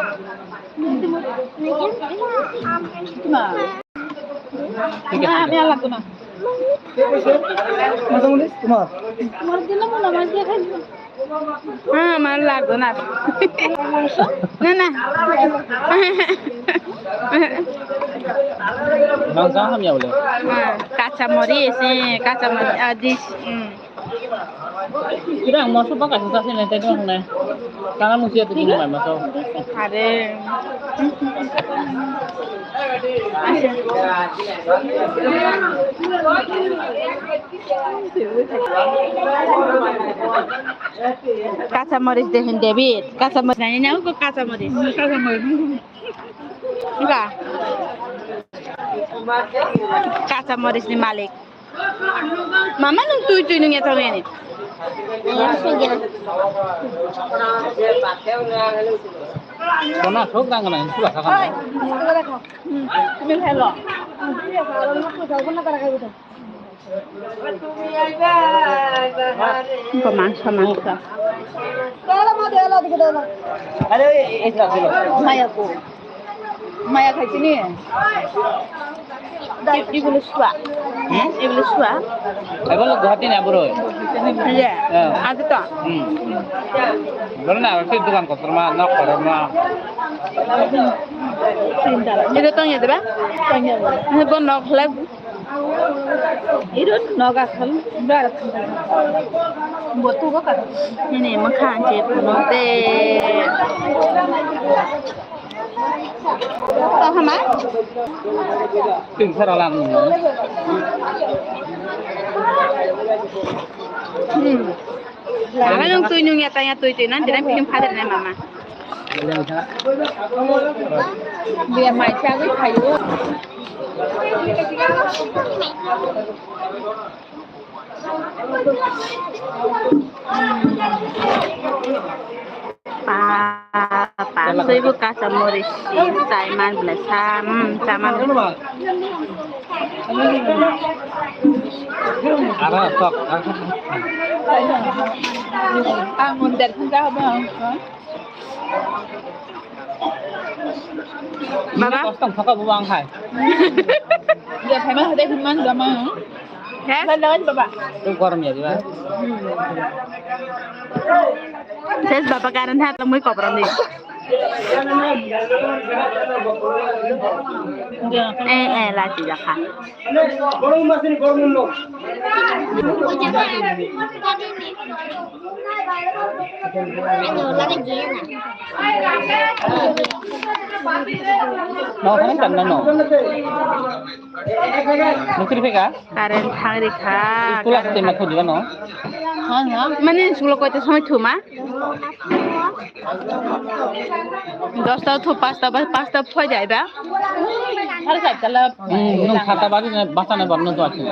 Masa mulis, Kumar. Kumar dina mo namaz dia kan. Ha, mal lagu na. Na, na. Mangso ham ya ule. Ha, kacha mori si, kacha mori, ah, this, hmm. Kira ang moso pa kasi kasi na tayo ang na. Sana mo siya tigil na moso. Are. Kacha moris de hin David. Kacha moris nani na ko kacha moris. Kacha moris. Iba. Kacha moris ni malik. Mama nung tui tui nung yathok yani. Kona sok dang kana, suka kaka. Oi, suka kaka. Hmm, ini hello. Mangsa, mangsa. Maya ko. Maya khaisini. Ibulu sua. Hmm? Ibulu sua. Ebo lo Guwahati ni aboro. Iya. Ya. Ado to. Hmm. Boro na, si dukan kotor ma, nok kotor ma. Ito tong ya, diba? Tong ya. Ini bon nok lab. Iro noga sal. Ini makan je puno te. Tau hama? Ting sara lang. Hmm. Lama nung tui nung ya tanya tui tui nan dirang phim phadar na mama. Dia mai chagwi khayo. Pa, pa, soibo kacha morich si chai man bla sa, hmm, cha man. Ara tok, ara. Ang mun der khun ja ba. Baba. Kosong thaka bo ang hai. Ya, phaima hade himman gama. He? Lawan baba. Tu gorom ya, diba? Ses baba karan hat lamui kopram di. Eh, eh, lachi jakha. No, kami kan no. Nukri peka? Current thang ri kha. School asate ma thudi no? Ha, ha. Mane school koita somoi thuma? Dosta thu, pasta ba, pasta phoi jai ba? Har khat kala. Hmm, nung khata bari na basa na barno to asin.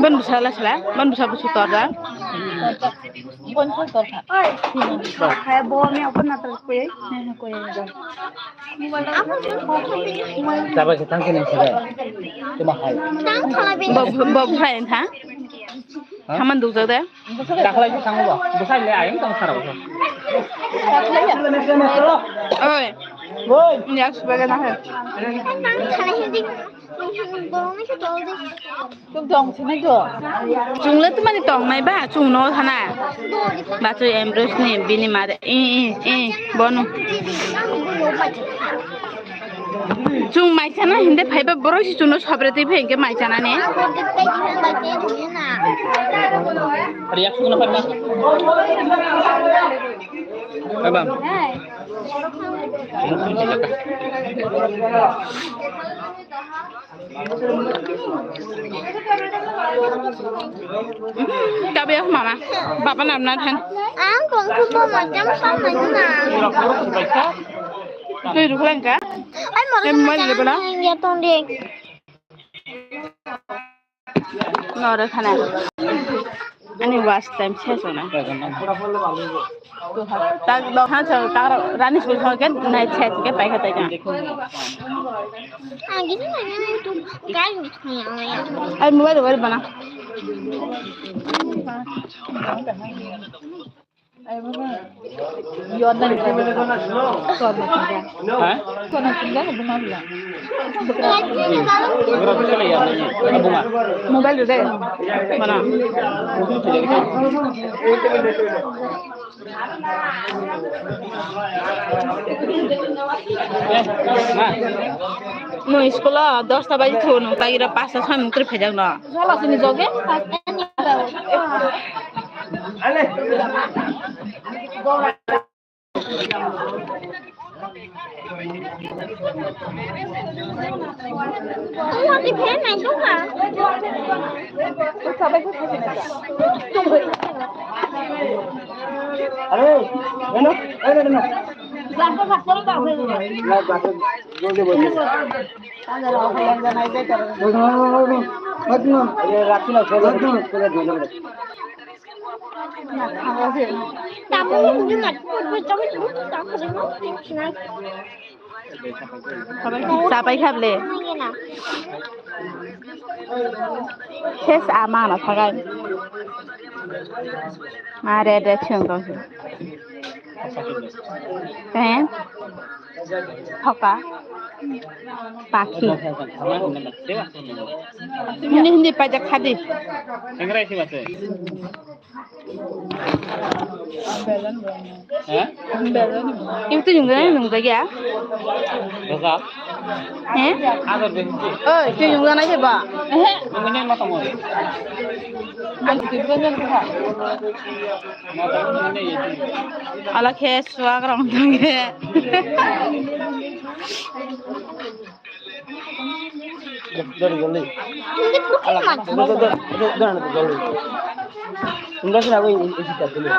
Bon busa la sala, bon busa busu torda. Bon busa torda. Hai, bo, mi apa na terus kue? Kue. Coba kita tangkil yang sudah. Cuma hai. Bo, bo, hai, ha? Ha? Haman dukjak de. Dakhwlai se thango bo. Bwsai le ayang tong sara bo. Oi. Oi. Yak subaga na hai. Tum tong sinai do. Chungle tumani tong mai ba, chung no thana. Ba chu Ambrose ni bini mare. I, i, i, bonu. Chung mai chana hinde phaiba borok si chuno sobre twi phai hwnkhe mai chana ni. Reaction no phaiba. Phaiba. Tabe mama, baba nam na than. Ang kong khu bo ma jam sa ma na. Tui rukhlai ka? Ai mo. Em, mo le bana. Ya ton de. Nore khana. Ani watch time ses ona. Tak dok han sa tak rani school thok ke nai ses ke pai khatai ka. Ang gini nanya itu kai. Ai mobile wal bana. Ha? Mobile de. Mana? Eh, ma. Nung school o dosta baji thun, tagira pasta soi mung kri phajak no. Jala sini joge. Are, ano? Ano, ano? Chapai kha ble. Ses ama na thagai. Ma re de chhung ko. He? Thoka. Pakhi. Hindi, hindi pa jak khadi. Hah? Itu juga nunggu ya. He? Oh, itu juga na ba. Ala khe suak rong thangge. Dori joldi. Ala, dori, dori, dori, dori, dori. Enggak sih, aku ini, ini tak dulu.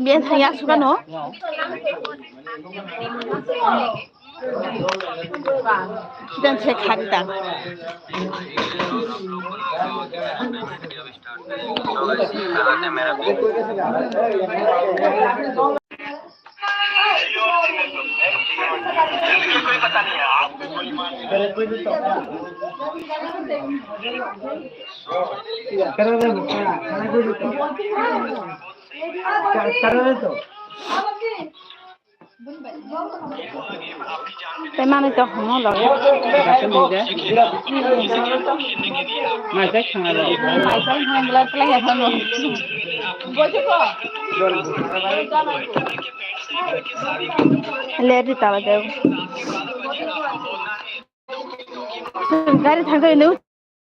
Biasa ya suka no. Dan se khari ta. Tei manwi tong hwnwi logi. Mai khe khna rw. Mai khe khna bwlai bwlai ya thangwi. Le di tala de. Gari thangwi nu.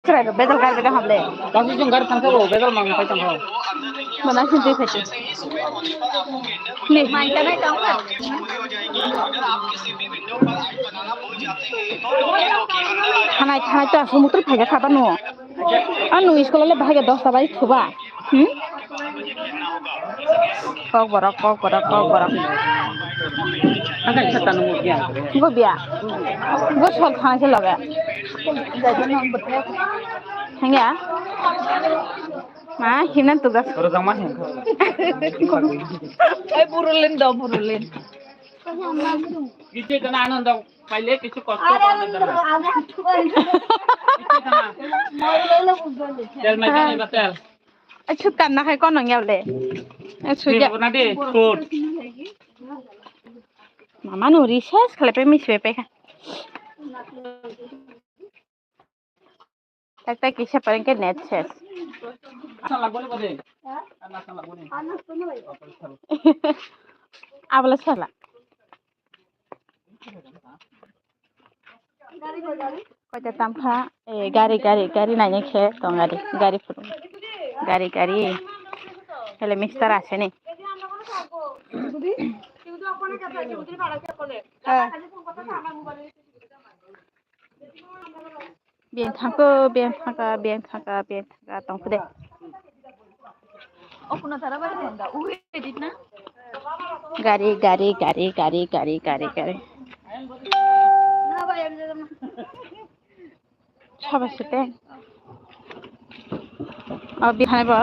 Chwrairok bedal gari bedal hamle. Tangsi chwng gari thangsa bo bedal mang pai tangkha. Mana sintwi phaitu. Ni. Thanai thanai to aswk mutur phaikha kha banu. Anu school le bahai dosta bai thuba. Hmm? Kok borok, kok borok, kok borok. Ang kha kisa tanu mo biya. Bo biya. Bo sol thana se loge. Hengya. Ma, himnan tugas. Oro jang ma hem. Ai burulin do, burulin. Kichu jana anando paile kichu kosto. Kichu jana. Tel mai jana tel. Achu kanna khai kono ngyable. Achu ya. Ni bona de, kut. Mama no recess khle pe mi swe pe kha. Tak tak kisa pareng ke net ses. Asal lagu ni bade. Asal lagu ni. Abla sala. Koita tamkha, eh, gari, gari, gari naina khe tong gari, gari phuru. Gari, gari. Hele mister aseni. Beng thangkho, beng thangkha, beng thangkha, beng thangkha tongkho de. O kuno tara bari thangkha, ui edit na? Gari, gari, gari. Sabo sete. O bihai bo.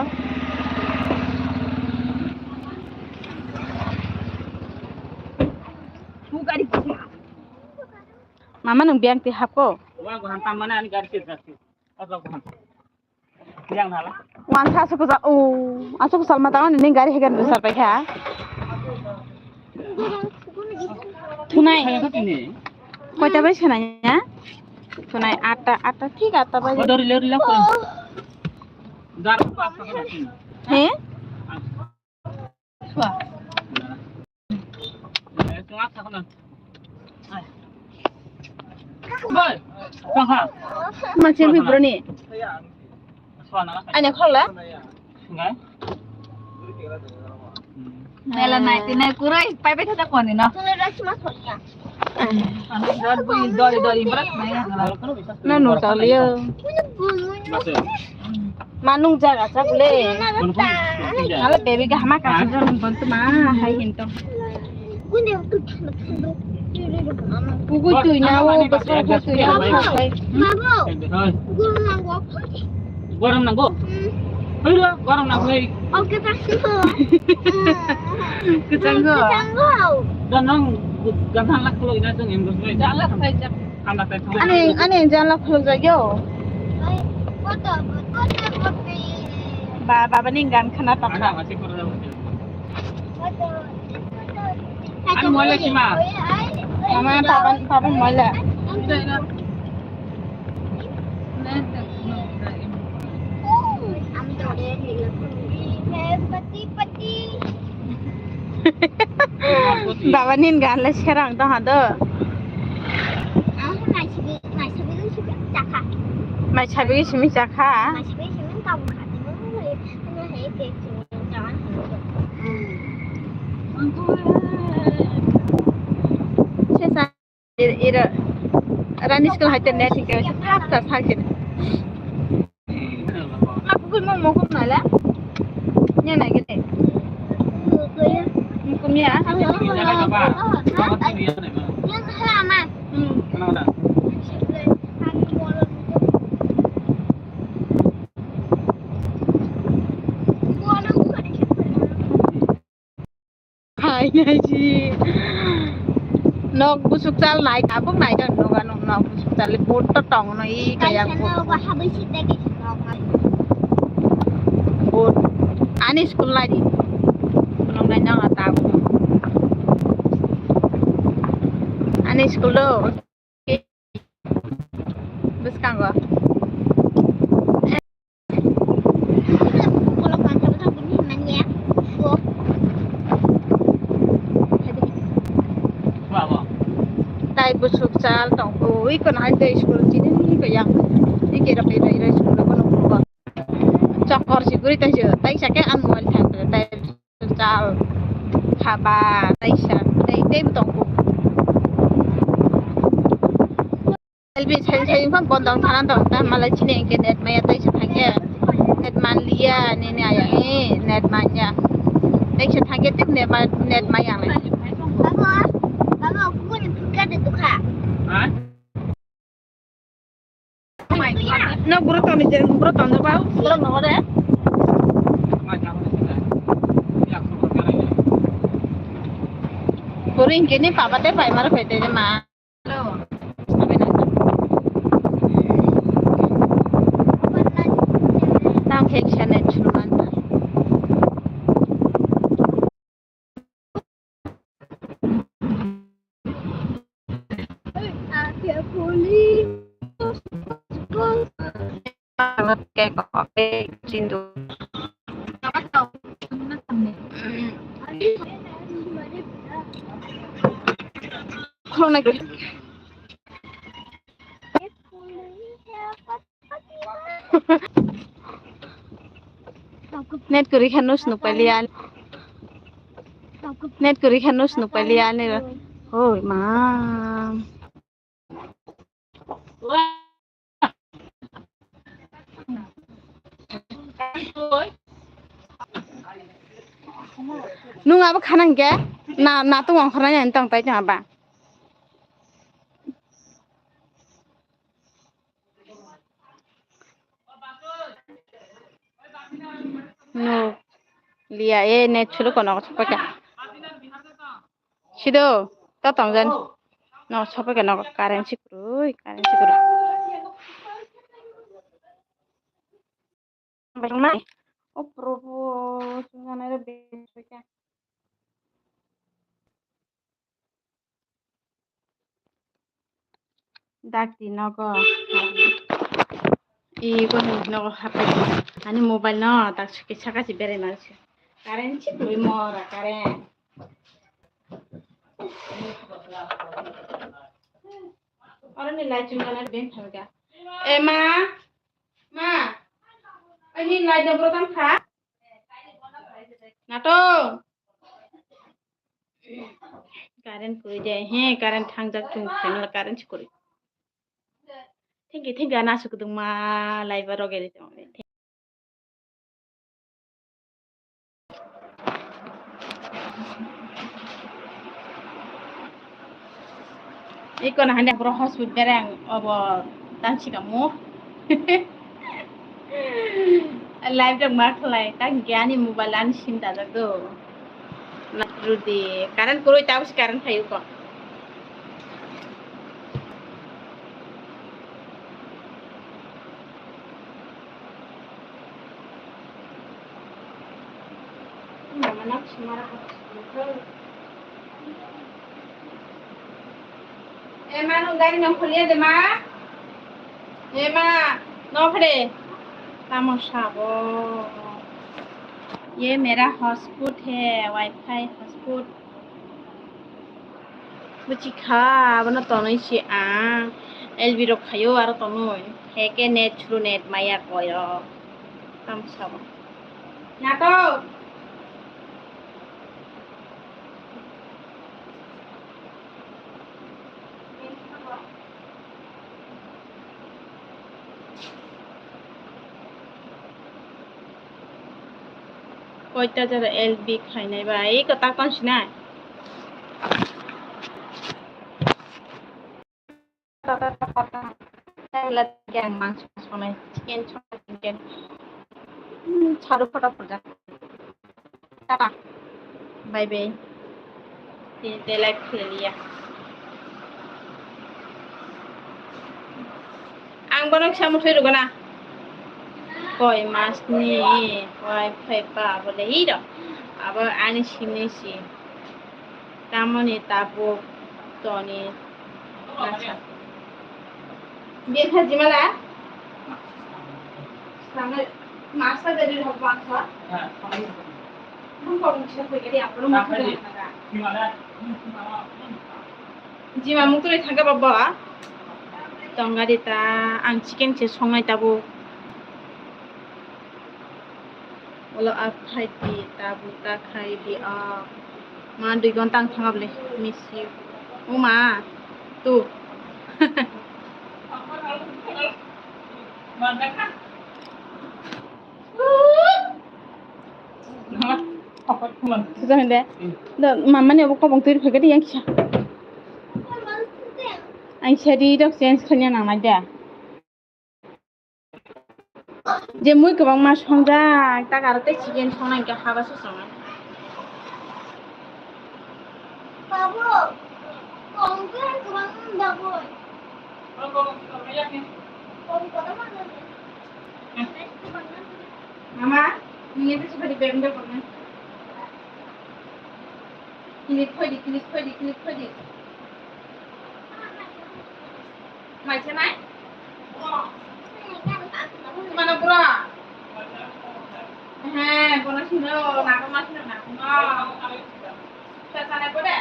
Mama nung beng ti hapko. Wa go han tam mane ani gari sir gari. Asa go han. Yang nala. Wan sa su kusa, o, asu kusa mata on ning gari hegan besar pai kha. Tunai. Hai ko tini. Koita bai sena ya? Tunai atta, atta thik atta bai. Dori le ri la ko. Dar ko. He? Macam hibroni. Ane khola? Nela nai tinai kurai pai pai thata koni no. Dori dori brak nai. Na no taliyo. Manung jaga chak le. Nala baby ga hama ka sing jor bon tu ma hai hin to. Pugui tui na o bwswk pugui tui na o. Oi. Gorom nanggo? Oi ro, gorom nanggo hai. Kwchang go. Da nang ganthang lak khuloi na jong em gosoi. Jala khai jak. Ani, ani jala khuluk jagyo. Ba, baba ni gan khana ta. Ani moila sima. Mama, baba, baba moila. Baba nin gan le serang tong ha do. Mai sabi simi chakha. Sesa. Ira, ira, rani school hai te net hingke thap ta sakhe. Aku kul mo mo kum nala. Nya na gede. Kum ya. Hmm. Hai, hai, si. Nok busuk chal nai, tabuk nai jan nok ano, nok busuk chal, boat to tong no, i kaya boat. Boat. Ani school nai di. Nok nai nang tabuk. Ani school do. Bwskango. Tai busuk chal tongkhu, ui kono hai tei school chini ko yang. Ike ro pai ro school kono ko. Chokor si guri tai se, tai sa ke an mobile thang tai. Chal khaba taisa tei tei bo tongo. L B sai sai wngkha bondong thana dong ta malai chini hwnkhe net maya taisa thangkhe net manliya nini aya hi net manya taisa thangkhe tei net ma-, net maya nai. Baba, baba, kukuni phunka de tukha. Ha? No, buro toni je, buro toni ba, buro no re. Buro ingke ni papa te pai maro pete je ma. Tam khe kisa net chulu man. Net kwrwi khe no swnuk pailiya. Net kwrwi khe no swnuk pailiya ani. Hoi ma. Nung abo khanang ke? Na, na tu wng khornai tong tai tong aba. No. Liya e net chulu kono chapaka. Sido, ta tongjan. No, chapaka no current sikrui, current sikrui. Bai mai. O probo, sunganai re be. Dakti nogo. I goni nogo hapai. Ani mobile no tak suki saka si berai ma se. Current si tui mora current. Oro ni light chungkana ben thamika. E ma. Ma, ani light no bro tang kha. Nato. Current kuri de, he, current thangjak chung, family current si kuri. Thank you, thank you, ana sukudung ma, live aro gele tong. Iko na hande bro hospital bereng obo tang sika mo. Live dong ma khlai tang ge ani mobile ani sim dajak do. Rudi current kurui tabuk si current phayu ko. Ema, nung gari nang khuliya de ma? Ema, no phre. Tamo sabo. Ye mera hotspot hai, wifi hotspot. Buchikha, abono tonwi si ang. L B rok khayo aro tonwi. Heke net churu net maya koyo. Tamo sabo. Nato. Koita jora L B khainai bai, iko tak tong sinai. Tata tata tata. Taiwla yang mangso sonai, chicken sonai, chicken. Hmm, charu photo photo. Tata. Bye bye. Tini te live khwlaiya. Ang bono kisa muthwi rwgana. Koi mas ni wifi pa abo le hiro. Abo ani simi si. Tamoni tabuk toni. Acha. Biya kha jimala. Sangai masa dari hok bangsa. Bung kong bisa koi kadi apa lu mau kiri naga. Jima mutri thangka baba. Tongga di ta ang chicken se songnai tabuk. Ulo a khai di, tabuk ta khai di, a. Ma dui gonta ang thangap le, miss you. O ma, tu. Sudah hende. Da mama ni abo kobong tiri phege di yang kisa. Ang sadi dok change khanya nang nai da. Je mui kwbangma songjak, tak aro tei chicken songna hinkhe haba se songnai. Mama, nini itu sudah di benda pernah. Kilit koi di, kilit koi di, kilit koi di. Mai sanai? Mana pura? He, bono sino, nago ma sino, nago ma. Sa sanai pore?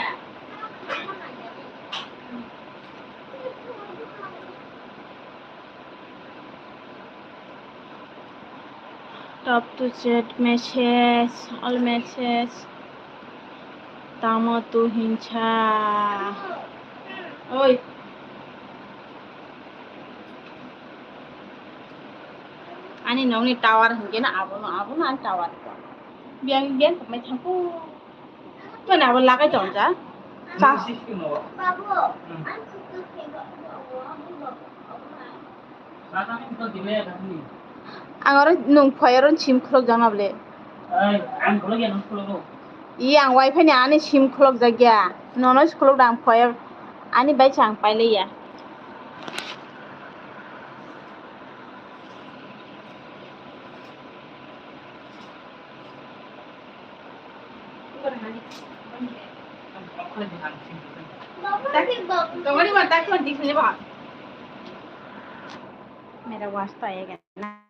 Top to chat message, all message. Tamo tu hinsa. Oi. Ani nokni tower hinkhe na abono, abono ani tower. Biyang, biyang tongmai thangkho. Mane abo lagai tong ja. Sa. Ang oro nwng phai oro sim khuluk jana bole. Ei, ang khuluk ya, nwng khuluk o. I ang wifi ni ani sim khuluk jak ya. Nono khuluk dang phai ani bai chang pai le ya. मेरा वास्ता आएगा ना।